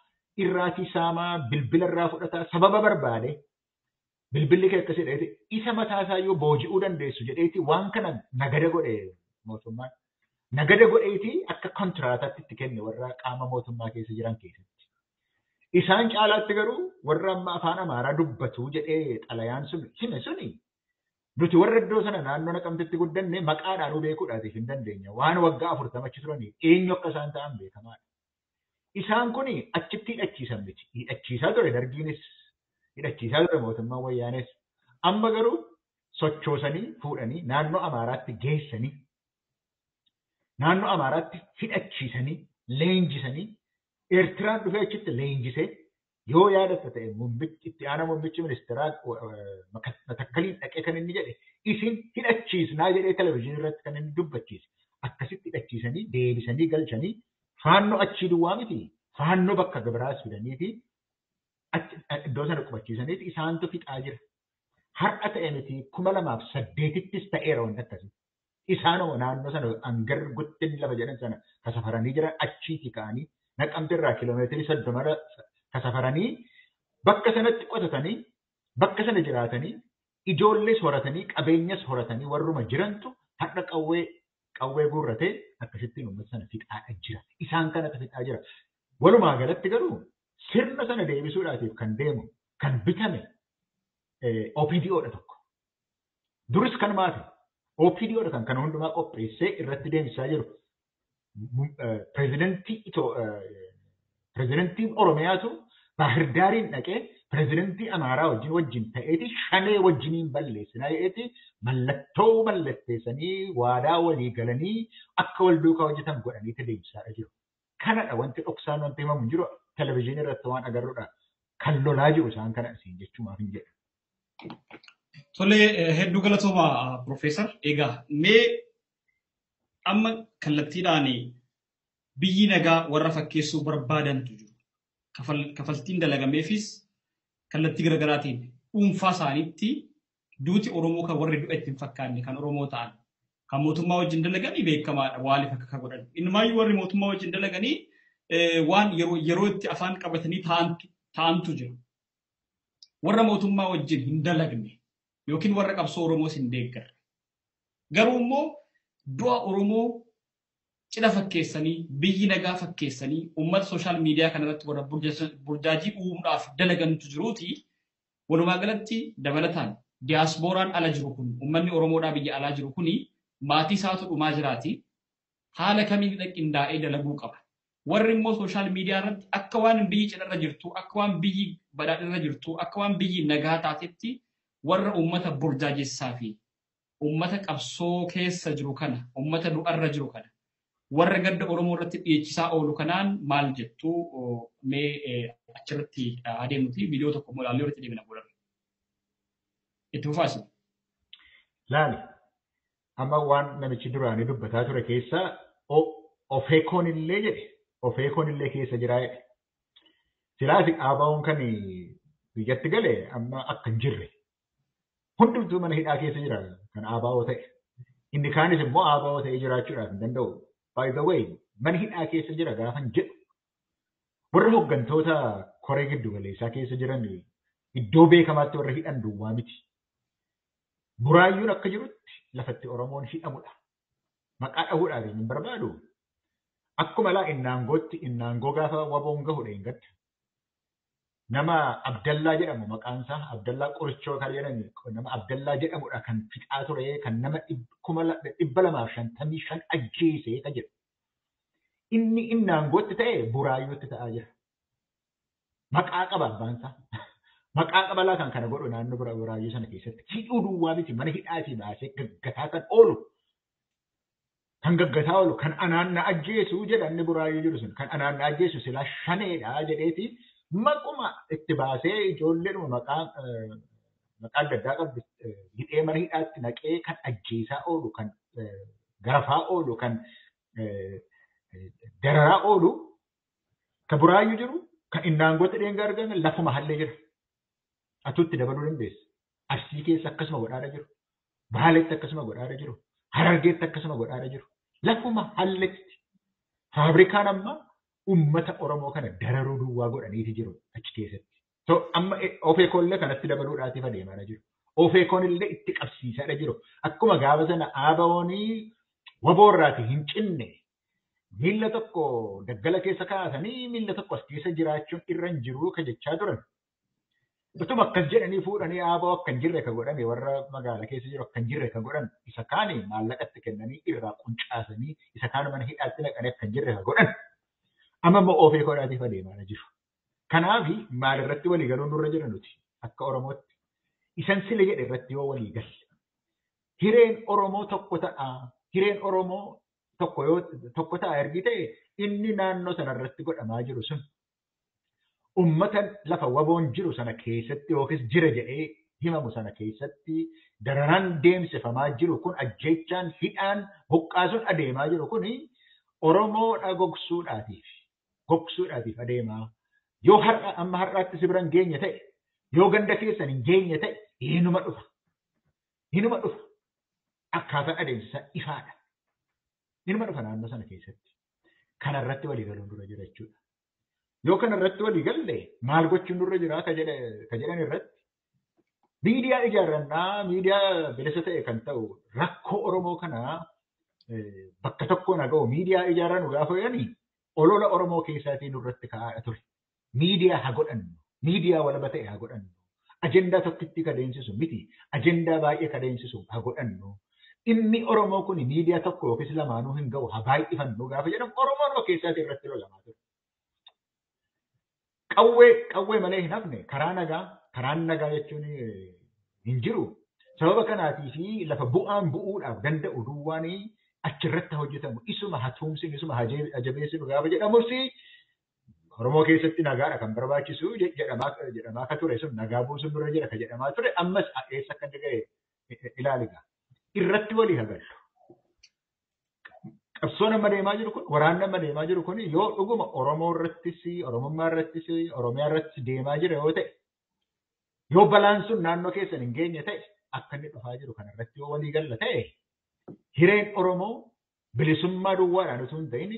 irraatii saamaa, bilbila irraa fudhataa, sababa barbaade bilbilli kee akkasii dheete isa mataasaa yoo booji'uu dandeessu jedheeti waan kana nagada godhe mootummaan. Nagada godheeti akka kontiraataatti itti kenne warra qaama mootummaa keessa jiran keessatti. Isaan caalaatti garuu warra amma afaan Amaaraa dubbatu jedhee xalayaan sun hime suni Nuti warra iddoo sana naannoo Naqamtetti guddanne maqaadhaan beekuudhaatiif hin dandeenya. Waan waggaa 40 achi turanii eenyu akka isaan ta'an beekamaadha. Isaan kun achitti hidhachiisan miti. Hidhachiisaa ture dargiinis, hidhachiisaa ture mootummaan wayyaanes. Amma garuu sochoosanii fuudhanii naannoo Amaaraatti geessanii, naannoo Amaaraatti hidhachiisanii, leenjisanii, Eertiraan dhufee achitti leenjisee yoo yaadatta ta'e itti aanaa muummichi ministeeraa Matakkaliin dhaqee kan inni jedhe isin hidhachiisnaa jedhee televizyiinii irratti kan inni dubbachiise. Akkasitti hidhachiisanii deebisanii galchanii faannoo achii duwwaa miti faannoo bakka gabiraas fidanii fi iddoo sana qubachiisaniiti isaantu fixaa jira. Har'a ta'e miti 2008ttis ta'eera wanti akkasii. Isaanuma naannoo sana hangar guttin lafa jedhan sana kasafaranii jiran achiiti ka'anii Naqamte irraa kiiloomeetirii 30 kasafaranii bakka sanatti qotatanii bakka sana jiraatanii ijoollees horatanii qabeenyas horatanii warruma jirantu har'a qawwee guurratee akkasittiin uummata sana fixaa jira. Isaan kanatu fixaa jira. Walumaa galatti garuu sirna sana deebisuudhaatiif kan deemu kan bitame OPDOdha tokko. Duris kan maati OPDOdha kan kana hundumaa qopheessee irratti deemsisaa jiru. Pireezidantiin Oromiyaatu Baahirdaariin dhaqee pireezidantii Amaaraa wajjin ta'eeti shanee wajjiniin balleessinaa jedheeti mallattoo mallatteessanii waadaa walii galanii akka wal duukaa hojjetan godhaniiti deemsisaa jiru. Kanadha wanti dhoksaan wanti himamu hin jiru televizyiinii irratti waan agarrudha. Kan lolaa jiru isaan kana isiin jechuumaaf hin jedhu. Tole hedduu galatooma Piroofeesar. Egaa mee amma kallattiidhaan biyyi nagaa warra fakkeessuu barbaadantu jiru. Kafaltiin dalagameefis kallattii garaagaraatiin dhuunfaa isaaniitti duuti Oromoo kan warri du'a ittiin fakkaanne kan Oromoo ta'an kan mootummaa wajjin dalaganii beekamaadha waaliif akka godhan. Innumaayyuu warri mootummaa wajjin dalaganii waan yeroo itti afaan qabatanii ta'antu jira. Warra mootummaa wajjin hin dalagne yookiin warra qabsoo Oromoos hin deeggarre. Garuu immoo du'a Oromoo cidha fakkeessanii biyyi nagaa fakkeessanii uummata sooshaal miidiyaa kanarratti warra burjaajii uumuudhaaf dalagantu jiruuti. Walumaa galatti dabalataan diyaaspooraan ala jiru kun uummanni Oromoodhaa biyya alaa jiru kuni maatii isaatu dhumaa jiraati. Haala kamiin qindaa'ee dalaguu qaba. Warri immoo sooshaal miidiyaa irratti akka waan biyyi cidharra jirtu, akka waan biyyi badhaadharra jirtu, akka waan biyyi nagaa taatetti warra uummata burjaajessaa fi uummata qabsoo keessa jiru kana, uummata du'arra jiru kana, warra gadda Oromoo irratti dhiyechisaa oolu kanaan maal jettu mee achirratti adeemnuti viidiyoo tokko immoo ilaallee irratti deemina boodarra. Itti fufaasi. Laali amma waan namichi duraanii dubbataa ture keessaa ofeekoon illee jedhe ofeekoon illee keessa jiraa jedhe. Silaasi ABO'n kan biyyatti gale amma akka hin jirre. Hundumtuu mana hidhaa keessa jira kan ABO ta'e. Inni kaanis immoo ABO ta'ee jiraachuudhaaf hin danda'u. By the way, mana hidhaa keessa jira gaafan jedhu warra hooggantoota koree giddu galeessaa keessa jiran iddoo beekamaatti warra hidhan duwwaa miti. Buraayyuun akka jirutti lafatti Oromoon hidhamudha. Maqaa dhahuudhaaf hin barbaadu. Akkuma laa innaangootti innaangoo gaafa waboon gahu dheengadda. Nama Abdallaa jedhamu maqaan isaa Abdallaa Qorichoo kan jedhamu nama Abdallaa jedhamudha kan fixaa ture kan nama 255 ajjeesee kan jedhu. Inni innaangootti ta'e buraayyuutti ta'aa jira. Maqaa qaba abbaan isaa. Maqaa qabalaa kan kana godhu naannoo buraayyuu sana keessatti hidhuu duwwaa miti mana hidhaatii baasee gaggataa kan oolu. Kan gaggataa oolu kan anaan na ajjeesu jedha inni buraayyuu jiru sun kan anaan na ajjeesu silaa shaneedha jedheeti. Maquma itti baasee ijoolleedhuma maqaa adda addaa qabdu hidhee mana hidhaatti naqee kan ajjeesaa oolu kan garafaa oolu kan dararaa oolu kan buraayyuu jiru kan innaangootti dheengaa argame lafuma hallee jira. Atuutti dabaluu dandeessa. Arsii keessa akkasuma godhaadha jiru. Baaleetti akkasuma godhaadha jiru. Harargeetti akkasuma godhaadha jiru. Lafuma halletti. Faabrikaan amma uummata Oromoo kana dararuu duwwaa godhaniiti jiru achi keessatti. So amma ofeekoon illee kanatti dabaluudhaatiif adeemaa jiru. Ofeekoon illee itti qabsiisaa jiru. Akkuma gaafa sana ABO'n waboorraati hin cinne miilla tokko daggala keessa kaasanii miilla tokko as keessa jiraachuun irra hin jiru kan jechaa turan. Utuma akkas jedhanii fuudhanii aaboo akka hin jirre kan godhame warra magaalaa keessa jiru akka hin jirre kan godhan isa kaani maallaqatti kennanii irraa quncaasanii isa kaan mana hidhaatti naqanii akka hin jirre kan godhan. Amma immoo ofii koodhaatiif adeemaa jiru. Kanaaf maalirratti walii galuun nurra jira nuti akka Oromootti. Isan sila jedhe irratti yoo walii galle. Hireen Oromoo tokko ta'a. Hireen Oromoo tokko yoo tokko ta'a ergi ta'e inni naannoo sanarratti godhamaa jiru sun ummata lafa waboon jiru sana keessatti yookiis jira jedhee himamu sana keessatti dararaan deemsifamaa jiru kun ajjeechaan hidhaan buqqaasuun adeemaa jiru kun Oromoodha gogsuudhaatiif adeemaa. Yoo har'a amma har'aatti si bira hin geenye ta'e yoo ganda keessan hin geenye ta'e hinuma dhufa. Hinuma dhufa. Akkaataan adeemsa ifaadha. Hinuma dhufa naannoo sana keessatti. Kanarratti walii galuun dura jira jechuudha. Yoo kanarratti walii galle maal gochuun nurra jira ka jedhan irratti miidiyaa ijaarrannaa miidiyaa bilisa ta'e kan ta'u rakkoo Oromoo kanaa bakka tokkoon haga'u miidiyaa ijaarrannu gaafa jedhani olola Oromoo keessaatiin nurratti ka'aa ture. Miidiyaa haa godhannu, miidiyaa walaba ta'e haa godhannu, ajendaa tokkitti ka deemsisu miti, ajendaa baay'ee ka deemsisu haa godhannu. Dhimmi Oromoo kun miidiyaa tokko yookiis lamaanuu hin ga'u haa baay'ifannu gaafa jedhamu Oromoon keessaatiin irratti lolamaa ture. Qawwee malee hin hafne karaa nagaa karaan nagaa jechuun hin jiru. Sababa kanaatii fi lafa bu'aan bu'uudhaaf danda'u duwwaan achirratti hojjetamu isuma haa tumsinu isuma haa jabeessinu gaafa jedhamus Oromoo keessatti nagaadha kan barbaachisu jedhamaa akka ture sun nagaa buusuun dura jira kan jedhamaa ture ammas eessa akka inni ga'e ilaaliga. Irratti walii haa gallu. Qabsoon amma deemaa jiru kun waraanni amma deemaa jiru kun yoo dhuguma Oromoo irrattis Oromummaa irrattis Oromiyaa irrattis deemaa jira yoo ta'e yoo balaan sun naannoo keessan hin geenye ta'e akka inni dhufaa jiru kanarratti yoo walii galla ta'e hireen Oromoo bilisummaa duwwaadhaan utuu hin ta'in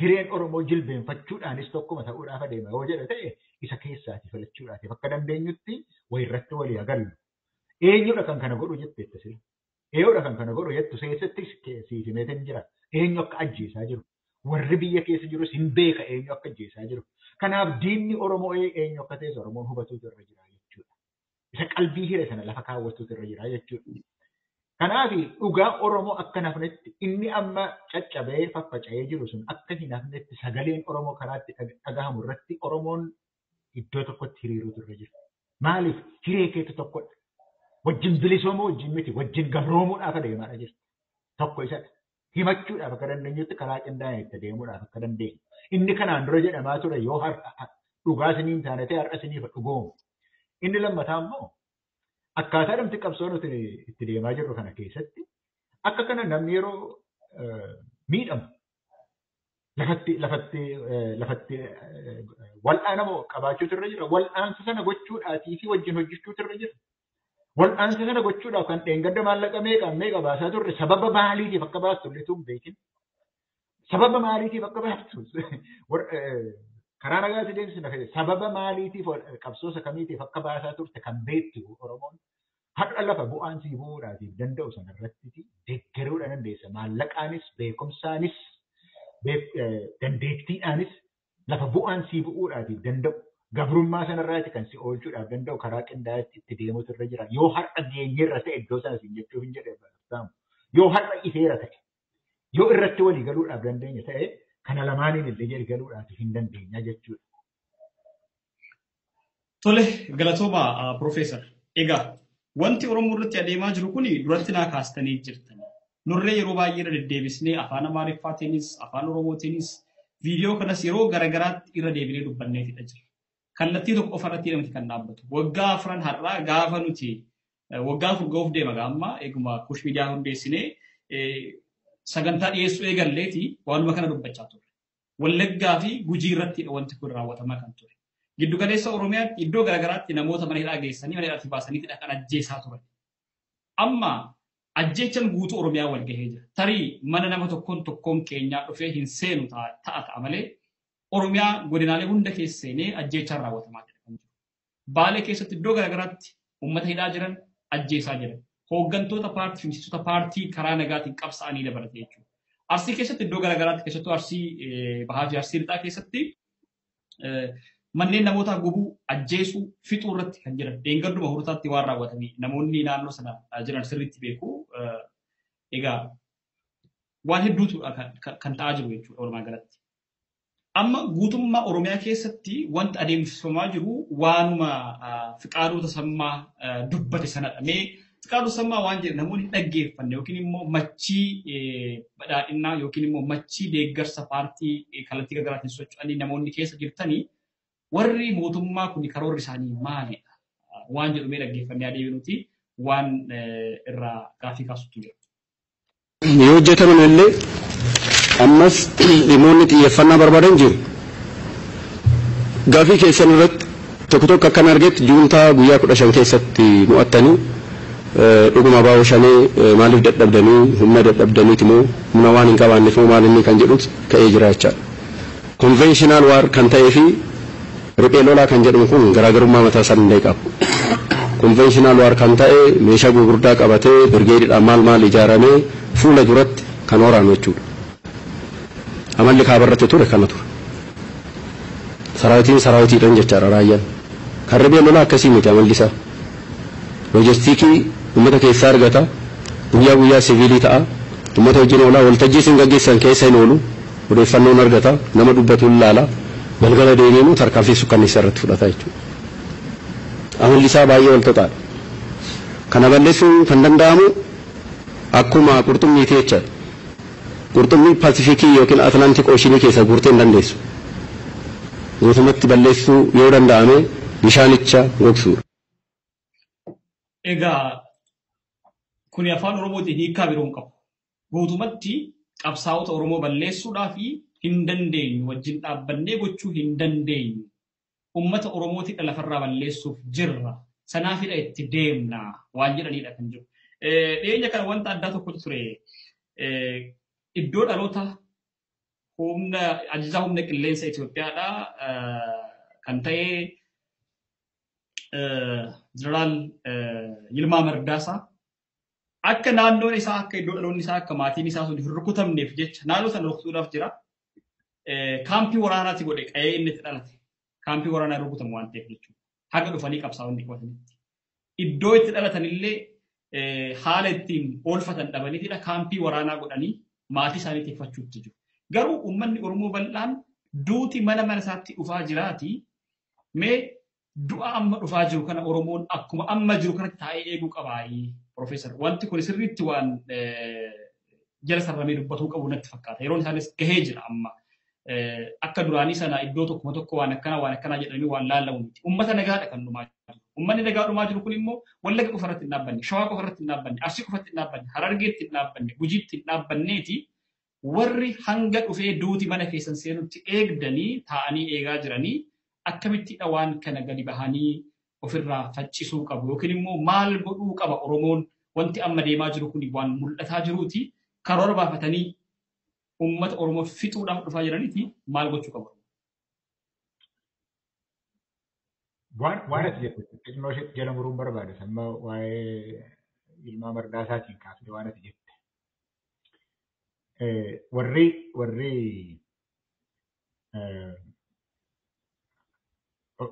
hireen Oromoo jilbeenfachuudhaanis tokkuma ta'uudhaaf adeema yoo jedha ta'e isa keessaati filachuudhaatiif akka dandeenyutti wayirratti walii haa gallu. Eenyudha kan kana godhu jetteetta sila. Eenyudha kan kana godhu jettu keessatti siif himeetiin jira. Eenyu akka ajjeesaa jiru. Warri biyya keessa jirus hin beeka eenyu akka ajjeesaa jiru. Kanaaf diinni Oromoo eenyu akka ta'es Oromoon hubatuutu irra jira jechuudha. Isa qalbii hire sana lafa kaawwatuutu irra jira jechuudha. Kanaaf dhugaa Oromoo akka hin hafnetti inni amma caccabee faffaca'ee jiru sun akka hin hafnetti sagaleen Oromoo karaatti dhagahamu irratti Oromoon iddoo tokkotti hiriiruutu irra jira. Maaliif hiree keetu tokkodha. Wajjin bilisoomuu wajjin miti wajjin gabroomuudhaaf adeemaa jirti. Tokko isadha. Himachuudhaaf akka dandeenyutti karaa qindaa'e itti adeemuudhaaf akka dandeenyu. Inni kanaan dura jedhamaa ture yoo har'a dhugaa isinii hin taane ta'e har'a isiniif dhugoomu. Inni lammataa immoo akkaataa namti qabsoo nuti itti deemaa jirru kana keessatti akka kana namni yeroo miidhamu lafatti wal'aanamu qabaachuutu irra jira. Wal'aansa sana gochuudhaatii fi wajjin hojjechuutu irra jira. Wal'aansa sana gochuudhaaf kan dheengadda maallaqa meeqa baasaa turre sababa maaliitiif akka baastu illee tun beekin. Sababa maaliitiif akka baastu karaa nagaatti deemsina sababa maaliitiif qabsoo kamiitiif akka baasaa turte kan beektu Oromoon har'a lafa bu'aan sii bu'uudhaatiif danda'u sanarratti deeggaruudha dandeessa. Maallaqaanis beekumsaanis dandeettiidhaanis lafa bu'aan sii bu'uudhaatiif danda'u. Gabrummaa sanarraati kan si oolchuudhaaf danda'u karaa qindaa'etti itti deemutu irra jira. Yoo har'a geenyeerra ta'e iddoo sana siin jechuuf hin jedhe yoo har'a ifeera ta'e yoo irratti walii galuudhaaf dandeenya ta'e kana lamaaniin illee walii galuudhaaf hin dandeenya jechuudha. Tole galatooma Profeesar. Egaa wanti Oromoo irratti adeemaa jiru kun duratti naa kaastanii jirtan. Nurree yeroo baay'ee irra deddeebisnee afaan Amaariffaatiinis afaan Oromootiinis viidiyoo kanas yeroo garaagaraatti irra deebinee dubbanneetidha jira. Kallattii tokko qofa irratti miti kan dhaabbatu. Waggaa afran har'aa gaafa nuti waggaa afur ga'uuf deema gaamma eeguma Kush Miidiyaa hundeessinee sagantaa dhiyeessuu eegalleeti waanuma kana dubbachaa turre. Wallaggaa fi Gujii irratti wanti kun raawwatamaa kan ture. Giddu galeessa Oromiyaatti iddoo garaagaraatti namoota mana hidhaa geessanii mana hidhaatti baasaniitidha kan ajjeesaa turan. Amma ajjeechaan guutuu Oromiyaa wal gahee jira. Tarii mana nama tokkoon tokkoon keenyaa dhufee hin seenu ta'a malee Oromiyaa godinaalee hunda keessa seenee ajjeechaan raawwatamaa jira kan jiru. Baalee keessatti iddoo garaagaraatti uummata hidhaa jiran ajjeesaa jiran. Hooggantoota paartii fi miseensota paartii karaa nagaatiin qabsaa'anii dabalate jechuudha. Arsii keessatti iddoo garaagaraatti keessattuu Arsii Bahaa fi Arsii Lixaa keessatti Manneen namootaa gubuu, ajjeesuu, fixuu irratti kan jiran deeggaruma hortaatti waan raawwatame namoonni naannoo sana jiran sirriitti beeku. Egaa waan hedduutu kan ta'aa jiru jechuudha walumaa galatti. Amma guutummaa Oromiyaa keessatti wanti adeemsifamaa jiru waanuma Fiqaaduu Tasammaa dubbate sanadha. Mee Fiqaaduu Tasammaa waan jedhe namoonni dhaggeeffanne yookiin immoo machii badhaadhinnaa yookiin immoo machii deeggarsa paartii kallattii garaagaraatiin socho'anii namoonni keessa jirtanii warri mootummaa kun karoorri isaanii maalidha? Waan jedhu mee dhaggeeffannee adeemnuti waan irraa gaaffii kaasutu jira. Yoo hojjetaman illee ammas dhimmoonni xiyyeeffannaa barbaadan jiru. Gaaffii keessan irratti tokko tokko akkan argetti juuntaa guyyaa 15 keessatti mo'attanii dhuguma baa'oo shanee maaliif dadhabdanii humna dadhabdaniiti moo humna waan hin qabaanneef moo maal inni kan jedhutu ka'ee jira jechaadha. Konvenshiinaal waar kan ta'ee fi riphee lolaa kan jedhamu kun garaagarummaa mataa isaa danda'e qaba. Konvenshiinaal waar kan ta'e meeshaa gurguddaa qabatee birgeediidhaan maal maal ijaaramee fuula duratti kan waraanu jechuudha. Amalli kaabarratti ture kana ture. Saraawitiin saraawitiidhaan jechaadha raayyaan. Kan riphee lolaa akkasii miti amalli isaa. Loojistiikii uummata keessaa argata. Guyyaa guyyaa siviilii ta'a. Uummata wajjin oolaa waltajjii isin gaggeessan keessa hin oolu. Odeeffannoon argata. Nama dubbatu hin laala. Galgala deemee immoo tarkaanfii sukkanneessaa irratti fudhata jechuudha. Amalli isaa baay'ee wal xaxaadha. Kana balleessuun kan danda'amu akkuma qurxummiiti jechaadha. Qurxummii Paasifikii yookiin Atlaantik Ooshinii keessa guurtee hin dandeessu. Guutumatti balleessuu yoo danda'ame bishaanicha gogsuudha. Egaa kuni afaan Oromootiin hiikaa biroo hin qabu. Guutumatti qabsaa'ota Oromoo balleessuudhaa fi hin dandeenyu wajjin dhaabbannee gochuu hin dandeenyu. Uummata Oromootiin lafarraa balleessuuf jirra. Sanaafidha itti deemna waan jedhanidha kan jiru. Dhiyeenya kana wanta addaa tokkotu ture. Iddoo dhaloota humna ajajaa humna qilleensa Itoophiyaadha kan ta'e Jeneraal Yilmaa Mardaasaa akka naannoon isaa akka iddoo dhaloonni isaa akka maatiin isaa sun hin rukutamneef jecha naannoo sana rukutuudhaaf jira. Kaampii waraanaati godhe qa'ee inni itti dhalate. Kaampii waraanaa rukutamu waan ta'eef jechuudha. Haga dhufanii qabsaa'onni qabatanitti. Iddoo itti dhalatanillee haala ittiin oolfatan dhabaniitidha kaampii waraanaa godhanii maatii isaanii tikfachuutti jiru. Garuu uummanni Oromoo bal'aan duuti mana mana isaatti dhufaa jiraati. Mee du'a amma dhufaa jiru kana Oromoon akkuma amma jiru kanatti taa'ee eeguu qabaayi. Profeesar, wanti kun sirriitti waan jala sarramee dubbatuu qabu natti fakkaata. Yeroon isaanis gahee jira amma. Akka duraanii sana iddoo tokkuma tokko waan akkanaa jedhamee waan laallamu miti. Uummata nagaadha kan dhumaa jiru. Uummanni nagaa dhumaa jiru kun immoo Wallagga qofa irratti hin dhaabbanne, Shawaa qofa irratti hin dhaabbanne, Arsii qofa irratti hin dhaabbanne, Harargeetti hin dhaabbanne, Gujiitti hin dhaabbanneeti warri hanga dhufee duuti mana keessan seenutti eegdanii taa'anii eegaa jiranii akkamittidha waan kana gadi bahanii ofirraa faccisuu qabu yookiin immoo maal godhuu qaba Oromoon wanti amma deemaa jiru kun waan mul'ataa jiruuti karoora baafatanii uummata Oromoo fixuudhaaf dhufaa jiraniiti maal gochuu qabu? Waan ati jette xinnoo ishee jala muruun barbaada amma waa'ee Yilmaa Mardaasaatiin kaasnee waan ati jette. Warri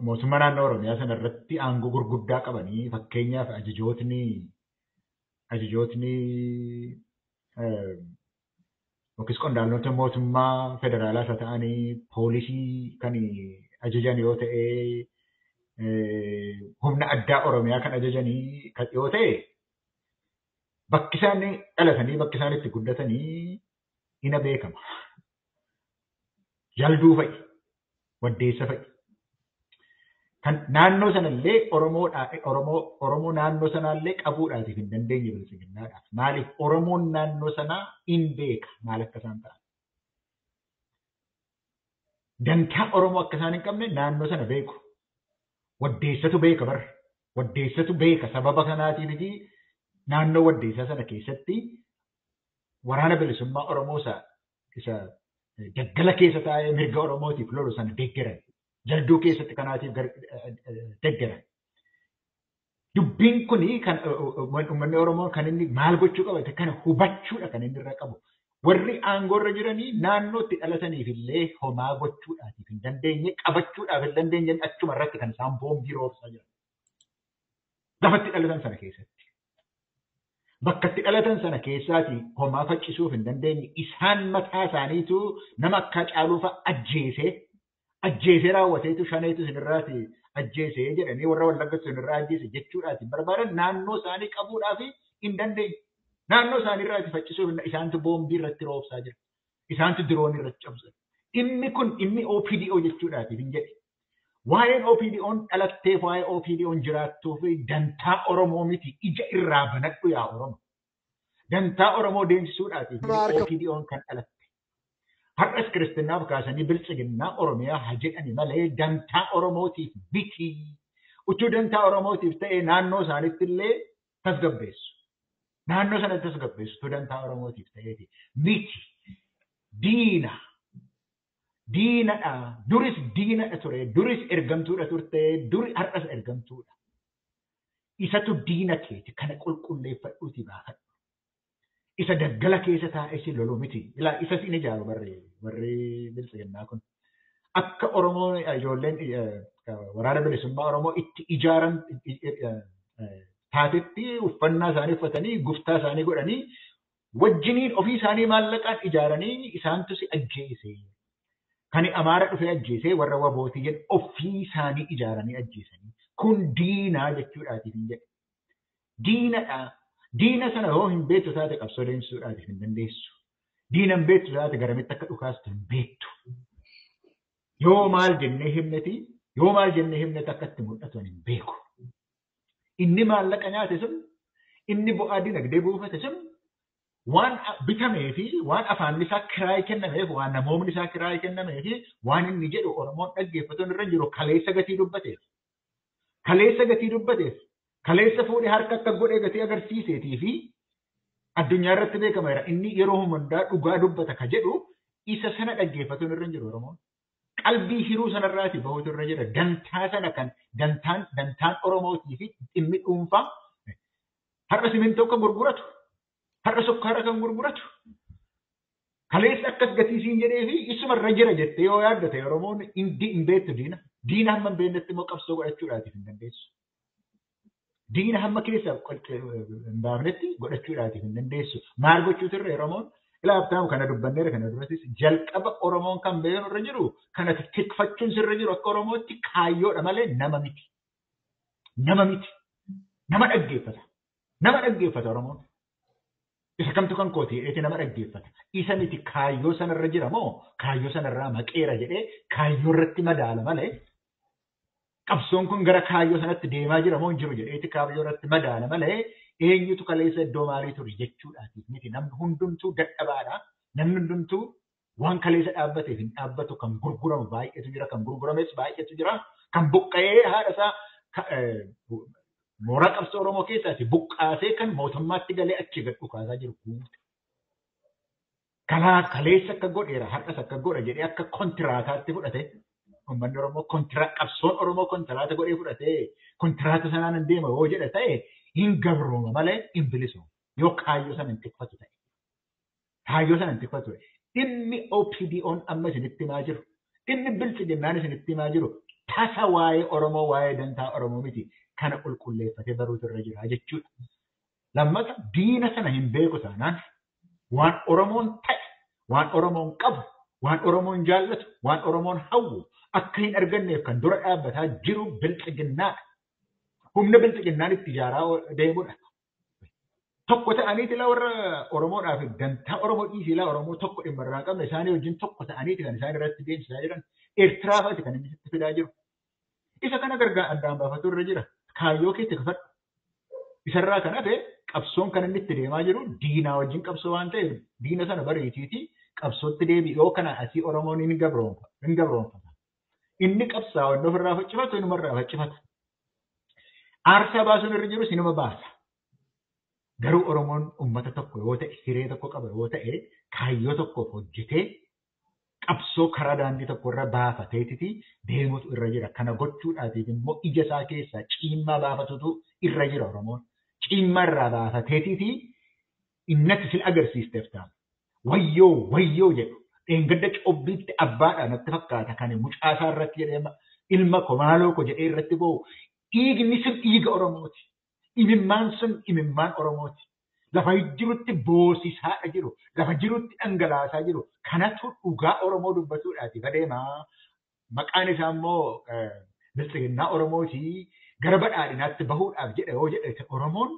mootummaa naannoo Oromiyaa sana irratti aangoo gurguddaa qabanii fakkeenyaaf ajajootni yookiis qondaaltota mootummaa federaalaas haa ta'anii poolisii kan ajajan yoo ta'e humna addaa Oromiyaa kan ajajanii yoo ta'e bakki isaan dhalatanii bakki isaan itti guddatanii ina beekama. Jalduu fa'i, Waddeessa fa'i. Kan naannoo sanallee Oromoo naannoo sanaallee qabuudhaatiif hin dandeenye bilisiginnaadhaaf. Maaliif Oromoon naannoo sanaa hin beeka maal akka isaan ta'an. Dantaa Oromoo akka isaan hin qabne naannoo sana beeku. Waddeessatu beeka bara. Waddeessatu beeka sababa kanaatiifiti naannoo Waddeessaa sana keessatti waraana bilisummaa Oromoo isa daggala keessa taa'ee mirga Oromootiif lolu sana deeggaran. Jalduu keessatti kanaatiif deeggaran. Dubbiin kuni kan uummanni Oromoo kan inni maal gochuu qaba kana hubachuudha kan inni irra qabu. Warri aangoorra jiranii naannootti dhalataniif illee homaa gochuudhaatiif hin dandeenye, qabachuudhaaf hin dandeenye achuma irratti kan isaan boombii roobsaa jiran. Lafatti dhalatan sana keessatti. Bakkatti dhalatan sana keessaati homaa faccisuuf hin dandeenye isaan mataa isaaniitu nama akka caaluufa ajjeesee raawwateetu shaneetu isinirraati ajjeesee jedhanii warra Wallaggatu isinirraa ajjeese jechuudhaati barbaadan naannoo isaanii qabuudhaaf hin dandeenye. Naannoo isaaniirraati faccisuuf isaantu boombii irratti roobsaa jira. Isaantu diroonii irratti cabsa. Dhimmi kun dhimmi OPDO jechuudhaatiif hin jedhe. Waa'een OPDO'n dhalatteef waa'ee OPDO'n jiraattuu fi dantaa Oromoo miti ija irraa banadhu yaa Oromo. Dantaa Oromoo deemsisuudhaatiif OPDO'n kan dhalatte. Har'as kiristinaaf kaasanii biltsiginnaa Oromiyaa haa jedhani malee dantaa Oromootiif miti. Utuu dantaa Oromootiif ta'e naannoo isaaniitti illee tasgabbeessu. Naannoo sanatti tasgabbeessu utuu dantaa Oromootiif ta'eeti miti. Diina. Diinadha. Duris diinadha ture. Duris ergamtuudha turte. Duri har'as ergamtuudha. Isatu diina keeti kana qulqulleeffadhuuti baafadhu. Isa daggala keessa taa'ee si lolu miti. Ilaa isas inni ijaaru warri biltsiginnaa kun. Akka Oromoo ijoolleen waraana bilisummaa Oromoo itti ijaaran taatetti uffannaa isaanii uffatanii guftaa isaanii godhanii wajjiniin ofii isaanii maallaqaan ijaaranii isaantu si ajjeese. Kan Amaara dhufee ajjeesee warra wabootii jedhu ofii isaanii ijaaranii ajjeesanii. Kun diinaa jechuudhaatiif hin jedhe. Diinadha. Diina sana yoo hin beektu taate qabsoo deemsisuudhaatiif hin dandeessu. Diina hin beektu taate garamitti akka dhukaastu hin beektu. Yoo maal jennee himneti, yoo maal jennee himneti akka itti mul'atu hin beeku. Inni maallaqa nyaate sun, inni bu'aa dinagdee buufate sun waan bitamee fi waan afaan isaa kiraayii kennameef, waan namoomni isaa kiraayii kennamee fi waan inni jedhu Oromoon dhaggeeffatuun irra jiru kaleessa gatii dubbateef. Kaleessa gatii dubbateef. Kaleessa fuudhee harka akka godhee gatii agarsiiseetii fi addunyaa irratti beekameera. Inni yeroo hundaa dhugaa dubbata ka jedhu isa sana dhaggeeffatuun irra jiru Oromoon. Qalbii hiruu sanarraati bahuutu irra jira. Dantaa sana kan dantaan Oromootii fi dhimmi dhuunfaa har'a simintoo kan gurguratu, har'a sukkaara kan gurguratu, kaleessa akkas gatii siin jedhee fi isumarra jira jettee yoo yaaddate Oromoon hin beektu diina. Diina hamma hin beeknetti immoo qabsoo godhachuudhaatiif hin dandeessu. Diina hamma keessa hin baafnetti godhachuudhaatiif hin dandeessu. Maal gochuutu irra Oromoon? Ilaa kana dubbanneera kana durattis jalqaba Oromoon kan beeknu irra jiru kana tikfachuun sirra jiru akka Oromootti kaayyoodha malee nama miti. Nama miti. Nama dhaggeeffata. Nama dhaggeeffata Oromoon. Isa kamtu kan kooti jedheeti nama dhaggeeffata. Isa miti kaayyoo sanarra jira moo kaayyoo sanarraa maqeera jedhee kaayyoo irratti madaala malee qabsoon kun gara kaayyoo sanatti deemaa jira moo hin jiru jedheeti kaayyoo irratti madaala malee eenyutu kaleessa iddoo maalii ture jechuudhaatiif miti. Namni hundumtuu dadhabaadha. Namni hundumtuu waan kaleessa dhaabbateef hin dhaabbatu kan gurguramu baay'eetu jira, kan gurgurames baay'eetu jira, kan buqqa'ee haadha isaa mooraa qabsoo Oromoo keessaati buqqaasee kan mootummaatti galee achi gad dhukaasaa jiru guute. Kanaaf kaleessa akka godheera har'as akka godha jedhee akka kontiraataatti fudhate uummanni Oromoo qabsoon Oromoo kontiraata godhee fudhatee kontiraata sanaan hin deema yoo jedha ta'e hin gabrooma malee hin bilisooma yoo kaayyoo sana hin tikfatu ta'e. Kaayyoo sana hin tikfatu ta'e. Dhimmi OPDO'n amma isinitti himaa jiru. Dhimmi biltsiginnaan isinitti himaa jiru. Tasa waa'ee Oromoo waa'ee dantaa Oromoo miti. Kana qulqulleeffatee baruutu irra jira jechuudha. Lammata diina sana hin beeku taanaan waan Oromoon ta'e, waan Oromoon qabu, waan Oromoon jaallatu, waan Oromoon hawwu akka hin arganneef kan dura dhaabbataa jiru biltsiginnaadha. Humna biltsiginnaan itti ijaaraa deemudha. Tokko ta'aniiti ilaa warra Oromoodhaaf dantaa Oromoo dhiisii ilaa Oromoo tokko dhimma irraa qabne isaanii wajjin tokko ta'aniiti kan isaan irratti deemsisaa jiran. Eertiraa fa'aati kan inni sitti fidaa jiru. Isa kana gargaar addaan baafatu irra jira. Kaayyoo keetti kafadhu. Isarraa kan hafe qabsoon kan inni itti deemaa jiru diinaa wajjin qabsoo waan ta'eef diina sana bareetiiti qabsootti deebi'u yoo kana asii Oromoon hin gabroonfata. Inni qabsaa'u inni ofirraa faccifatu inuma faccifata. Aarsaa baasuun irra jirus inuma baasa. Garuu Oromoon uummata tokko yoo ta'e hiree tokko qaba yoo ta'e kaayyoo tokkoof hojjetee qabsoo karaa daandii tokko irra baafateetiti deemutu irra jira. Kana gochuudhaatiif immoo ija isaa keessaa ciimmaa baafatutu irra jira Oromoon. Ciimmaa irraa baafateetiti innatti sin agarsiisteef ta'a. Wayyoo wayyoo jedhu. Dheengadda cobbiitti abbaadha natti fakkaata kan mucaasaa irratti jedhee ilma ko maaloo ko jedhee irratti boo'u. Dhiigni sun dhiiga Oromooti. Imimmaan sun imimmaan Oromooti. Lafa jirutti boosisaadha jiru. Lafa jirutti dhangalaasaa jiru. Kanatu dhugaa Oromoo dubbatuudhaati badeemaa. Maqaan isaa immoo bilxiginnaa Oromooti. Gara badhaadhinaatti bahuudhaaf jedha yoo jedhe Oromoon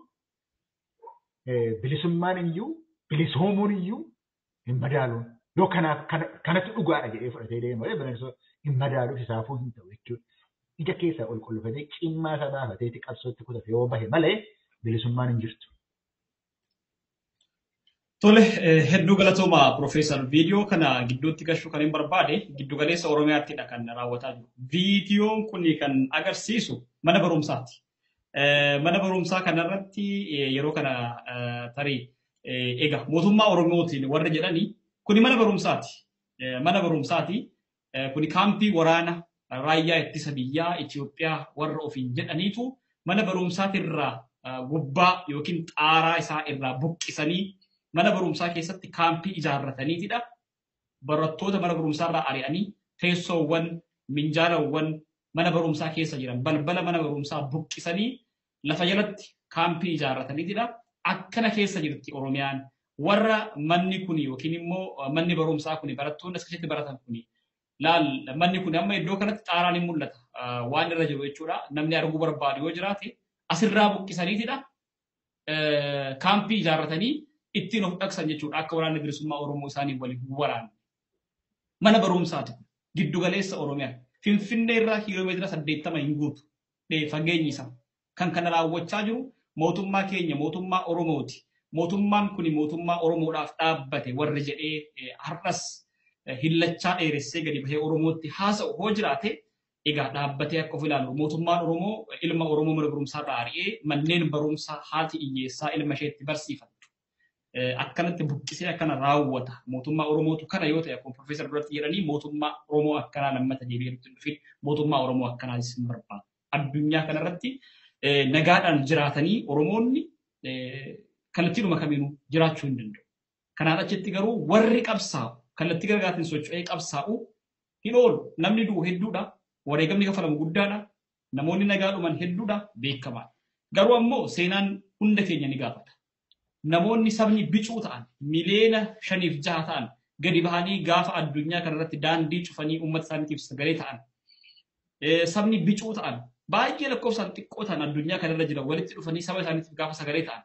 bilisummaan iyyuu bilisoomuun iyyuu hin madaaluun. Yoo kanaaf kanatu dhugaadha jedhee fudhatee deema hin madaaluuf isaafuu hin ta'u jechuudha. Ija keessaa ol qolfatee cimmaa isaa baafateeti qabsootti kutate yoo bahe malee bilisummaan hin jirtu. Tole hedduu galatooma Profeesar. Viidiyoo kana gidduutti gashuu kan hin barbaade giddugaleessa Oromiyaattidha kan raawwataa jiru. Viidiyoon kun kan agarsiisu mana barumsaati. Mana barumsaa kanarratti yeroo kana tarii egaa mootummaa Oromootiin warra jedhanii kuni mana barumsaati. Mana barumsaati. Kuni kaampii waraana raayyaa ittisa biyyaa Itoophiyaa warra ofiin jedhaniitu mana barumsaatirraa gubbaa yookiin xaaraa isaa irraa buqqisanii mana barumsaa keessatti kaampii ijaarrataniitidha. Barattoota mana barumsaarraa ari'anii teessoowwan, minjaalawwan mana barumsaa keessa jiran balbala mana barumsaa buqqisanii lafa jalatti kaampii ijaarrataniitidha. Akkana keessa jirti Oromiyaan. Warra manni kun yookiin immoo manni barumsaa kun barattoonni as keessatti baratan kun laal manni kun amma iddoo kanatti xaaraan hin mul'ata waan irra jiru jechuudha. Namni arguu barbaadu yoo jiraate asirraa buqqisaniitidha. Kaampii ijaarratanii ittiin of dhaqsan jechuudha akka waraanni bilisummaa Oromoo isaanii waliin waraanne. Mana barumsaati giddugaleessa Oromiyaa. Finfinnee irraa kiiloomeetira 80 hin guutu fageenyi isaa. Kan kana raawwachaa jiru mootummaa keenya mootummaa Oromooti. Mootummaan kun mootummaa Oromoodhaaf dhaabbate warri jedhee har'as hillachaa dheeressee gadi bahee Oromootti haasa'u hoo jiraate egaa dhaabbatee akka of ilaalu mootummaan Oromoo ilma Oromoo mana barumsaarraa ari'ee manneen barumsaa haati hiyyeessaa ilma isheetti barsiifattu. Akkanatti buqqisee akkana raawwata. Mootummaa Oromootu kana yoo ta'e akkuma Profeesar duratti jedhanii mootummaa Oromoo akkanaa lammata deebi'ee nutti hin dhufin mootummaa Oromoo akkanaa isin barbaada. Addunyaa kanarratti nagaadhaan jiraatanii Oromoonni kallattiidhuma kamiinuu jiraachuu hin danda'u. Kanaan achitti garuu warri qabsaa'u kallattii garaagaraatiin socho'ee qabsaa'u hin oolu. Namni du'u hedduudha. Wareegamni kafalamu guddaadha. Namoonni nagaa dhuman hedduudha beekamaadha. Garuu ammoo seenaan hunda keenya ni gaafata. Namoonni sabni bicuu ta'an miliyoona 5 fi 6 ta'an gadi bahanii gaafa addunyaa kanarratti daandii cufanii uummata isaaniitiif sagalee ta'an sabni bicuu ta'an baay'ee lakkoofsaan xiqqoo ta'an addunyaa kanarra jiran walitti dhufanii saba isaaniitiif gaafa sagalee ta'an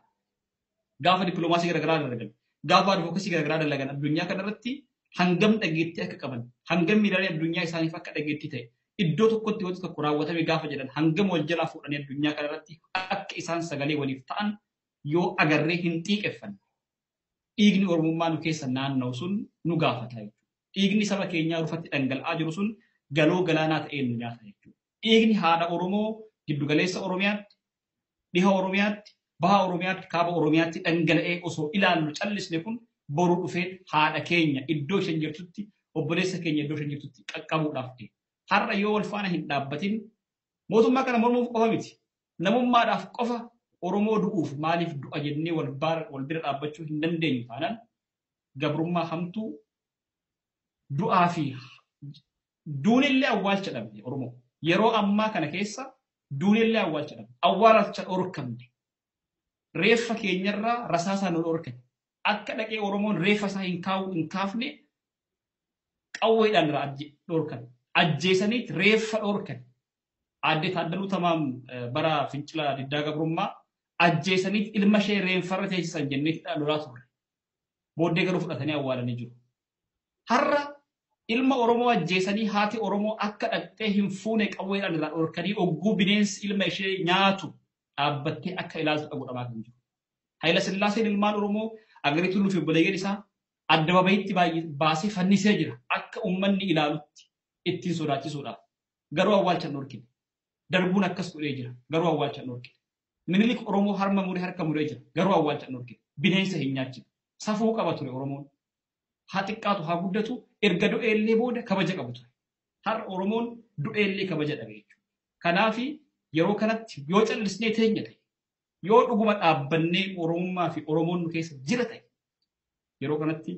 gaafa dippiloomaasii garaagaraa dalagan gaafa advookasii garaagaraa dalagan addunyaa kanarratti hangam dhageettii akka qaban hangam miidiyaalee addunyaa isaaniif akka dhageettii ta'e iddoo tokkotti wanti tokko raawwatame gaafa jedhan hangam wal jalaa fuudhanii addunyaa kanarratti akka isaan sagalee waliif ta'an yoo agarree hin xiiqeffanne dhiigni Oromummaa nu keessa naanna'u sun nu gaafata jechuudha. Dhiigni saba keenyaa rufatti dhangala'aa jiru sun galoo galaanaa ta'een nu nyaata jechuudha. Dhiigni haadha Oromoo giddugaleessa Oromiyaatti, dhiha Oromiyaatti, baha Oromiyaatti, kaaba Oromiyaatti dhangala'ee osoo ilaallu callisne kun boru dhufee haadha keenya iddoo isheen jirtutti obboleessa keenya iddoo isheen jirtutti qaqqabuudhaaf deema. Har'a yoo wal faana hin dhaabbatin mootummaa kana mormuuf qofa miti. Namummaadhaaf qofa Oromoo du'uuf maaliif du'a jennee wal bira dhaabbachuu hin dandeenyu taanaan gabrummaa hamtuu du'aa fi duunillee awwaalcha dhabne Oromoo. Yeroo ammaa kana keessa duunillee awwaalcha dhabne. Awwaalcha dhorkamne. Reeffa keenyarraa rasaasaa nu dhorkame. Akka dhaqee Oromoon reeffa isaa hin kaafne qawweedhaan irraa dhorkame. Ajjeesaniit reeffa dhorkame. Aadde Taaddaluu Tamaam bara fincila diddaa gabrummaa ajjeesaniit ilma ishee reenfarra teessisan jenneetidha lolaa turre. Booddee garuu fudhatanii awwaalanii jiru. Har'a ilma Oromoo ajjeesanii haati Oromoo akka dhaqxee hin fuune qawweedhaan irraa dhorkanii ogguu bineensi ilma ishee nyaatu dhaabbattee akka ilaaltu godhamaa kan jiru. Hayila Sillaaseen ilmaan Oromoo agariituu nuuf obboleeyyan isaa addababayitti baasee fannisee jira. Akka uummanni ilaalutti ittiin sodaachisuudhaaf. Garuu awwaalcha hin dhorkine. Darbuun akkas godhee jira. Garuu awwaalcha hin dhorkine. Minilik Oromoo harma muree harka muree jira. Garuu awwaalcha hin dhorkine. Bineensa hin nyaachine. Safuu qaba ture Oromoon. Haa xiqqaatu haa guddatu erga du'eellee booda kabaja qabu ture. Har'a Oromoon du'eellee kabaja dhabe jechuudha. Kanaaf yeroo kanatti yoo callisnee teenya ta'e yoo dhuguma dhaabbannee Oromummaa fi Oromoon nu keessa jira ta'e yeroo kanatti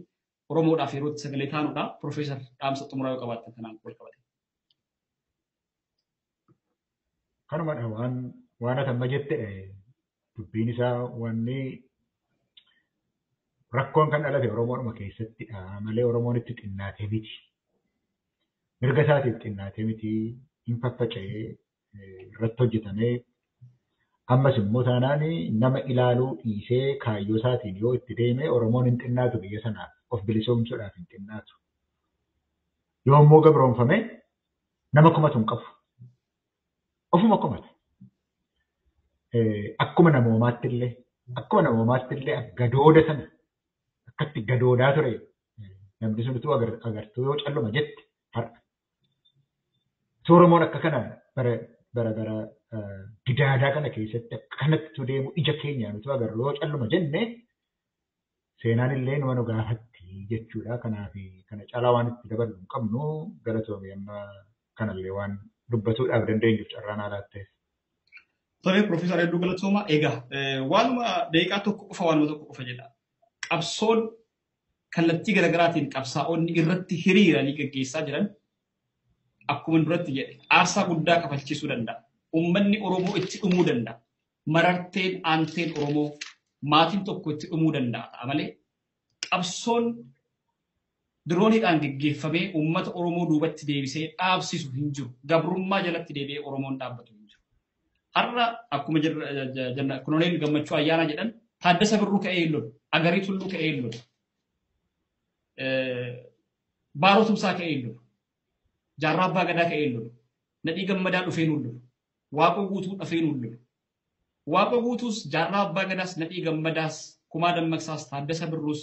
Oromoodhaaf yeroo itti sagalee taanudha. Profeesar dhaamsa xumuraa yoo qabaattan kanaan wal qabate. Kanumadha waan ati amma jette dubbiin isaa wanni rakkoon kan dhalate Oromoodhuma keessattidha malee Oromoon itti xinnaatee miti. Mirga isaatiif xinnaatee miti hin faffaca'ee irratti hojjetamee ammas immoo taanaan nama ilaaluu dhiisee kaayyoo isaatiin yoo itti deeme Oromoon hin xinnaatu biyya sanaaf of bilisoomsuudhaaf hin xinnaatu. Yoo immoo gabroonfame nama komatu hin qabu. Ofuma komata. Akkuma namoomaatti illee gadooda sana akkatti gadoodaa ture namni sun utuu agartuu yoo calluma jette har'a. Oromoon akka kana bara bara gidaadaa kana keessatti akkanatti utuu deemu ija keenyaan utuu agarru yoo calluma jenne seenaan illee numa nu gaafatti jechuudha. Kanaaf kana caalaa waan itti daballu hin qabnu galatoomii amma kanallee waan dubbatuudhaaf dandeenyuuf carraan haalaat ta'eef. Tole Profeesar Hedduu Galatooma. Egaa waanuma daqiiqaa tokko qofa waanuma tokko qofa jedha. Qabsoon kallattii garaagaraatiin qabsaa'onni irratti hiriiranii gaggeessaa jiran akkuma duratti jedhe aarsaa guddaa kafalchiisuu danda'a. Uummanni Oromoo itti dhumuu danda'a. Mararteen aanteen Oromoo maatiin tokko itti dhumuu danda'a ta'a malee qabsoon dirooniidhaan gaggeeffamee uummata Oromoo duubatti deebisee dhaabsisu hin jiru. Gabrummaa jalatti deebi'ee Oromoon dhaabbatu hin jiru. Har'a akkuma Koloneel Gammachuu Ayyaanaa jedhan Taaddasa Birruu ka'ee hin lolu, Agarii Tulluu ka'ee hin lolu, Baaroo Tumsaa ka'ee hin lolu, Jaarraa Abbaa Gadaa ka'ee hin lolu, Nadhii Gammadaa dhufee hin lolu, Waaqoo Guutuu dhufee hin lolu. Waaqoo Guutuus Jaarraa Abbaa Gadaas Nadhii Gammadaas Kumaa Dammaqsaas Taaddasa Birruus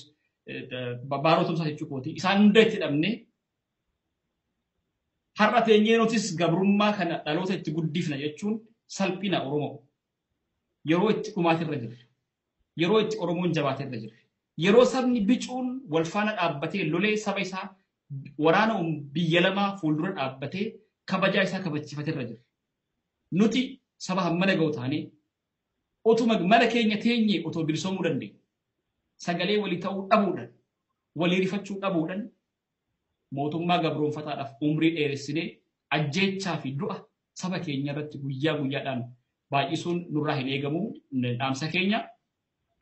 Baaroo Tumsaa jechuu kooti. Isaan hunda itti dhabnee har'a teenyee nutis gabrummaa kana dhaloota itti guddifna jechuun salphina Oromoo. Yeroo itti dhumaatirra jirre, yeroo itti Oromoon jabaatirra jirre, yeroo sabni bicuun wal faana dhaabbatee lolee saba isaa waraana biyya lamaa fuuldura dhaabbatee kabajaa isaa kabachiifatirra jirre. Nuti saba hammana ga'u taanee otuma mana keenya teenyee otoo bilisoomuu dandeenya. Sagalee walii ta'uu dhabuudhaan, walii rifachuu dhabuudhaan mootummaa gabroonfataadhaaf umrii dheeressinee ajjeechaa fi du'a saba keenya irratti guyyaa guyyaadhaan baay'isuun nurraa hin eegamu dhaamsa keenya.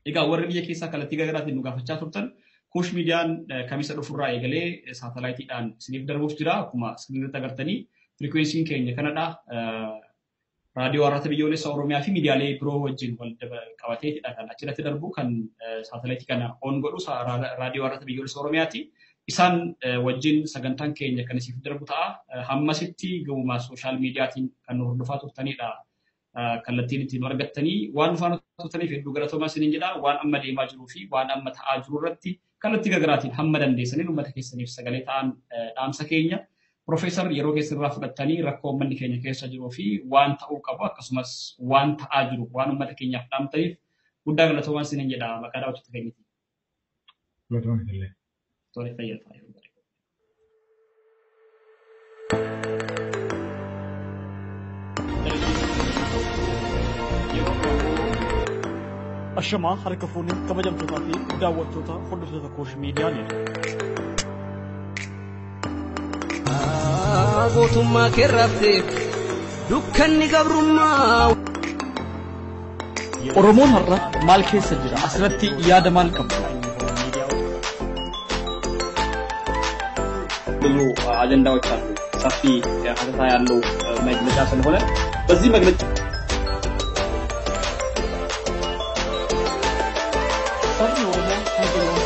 Egaa warri biyya keessaa kallattii garaagaraatiin nu gaafachaa turtan Kuush Miidiyaan kamisa dhufurraa eegalee saatalaayitiidhaan isiniif darbuuf jira. Akkuma isinirratti agartanii firikwensiin keenya kanadha. Raadiyoo Arraata Biyyoolessaa Oromiyaa fi miidiyaalee biroo wajjin wal qabateetidha kan achirratti darbu kan saatalaayitii kana on godhu Raadiyoo Arraata Biyyoolessaa Oromiyaati. Isaan wajjin sagantaan keenya kan isiif darbu ta'a. Hammasitti gamumaa sooshaal miidiyaatiin kan nu hordofaa turtanidha. Kallattiin ittiin nu argattanii waan nu faana turtaniif hedduu galatoomaa isiniin jedha. Waan amma deemaa jiruu fi waan amma ta'aa jiru irratti kallattii garaagaraatiin hamma dandeessaniin uummata keessaniif sagalee ta'an dhaamsa keenya. Profeesar yeroo keessan irraa fudhattanii rakkoo uummanni keenya keessa jiruu fi waan ta'uu qabu akkasumas waan ta'aa jiru waan uummata keenyaaf dhaamtaniif guddaa galatoomaa isiniin jedha maqaa daawwattoota keenyaatiin. Galatoomaa illee. Tole fayyaa ta'a. Ashamaa harka fuunee kabajamtootaa fi daawwattoota hordoftoota Kuush Miidiyaa Gootummaa keerraftee dukkanni gabrummaa. Oromoon har'a maal keessa jira? Asirratti yaada maal qabdu? ብዙ አጀንዳዎች አሉ። ሰፊ ሀተታ ያለው መግለጫ ስለሆነ በዚህ መግለጫ Sabni Oromoo hanga yoom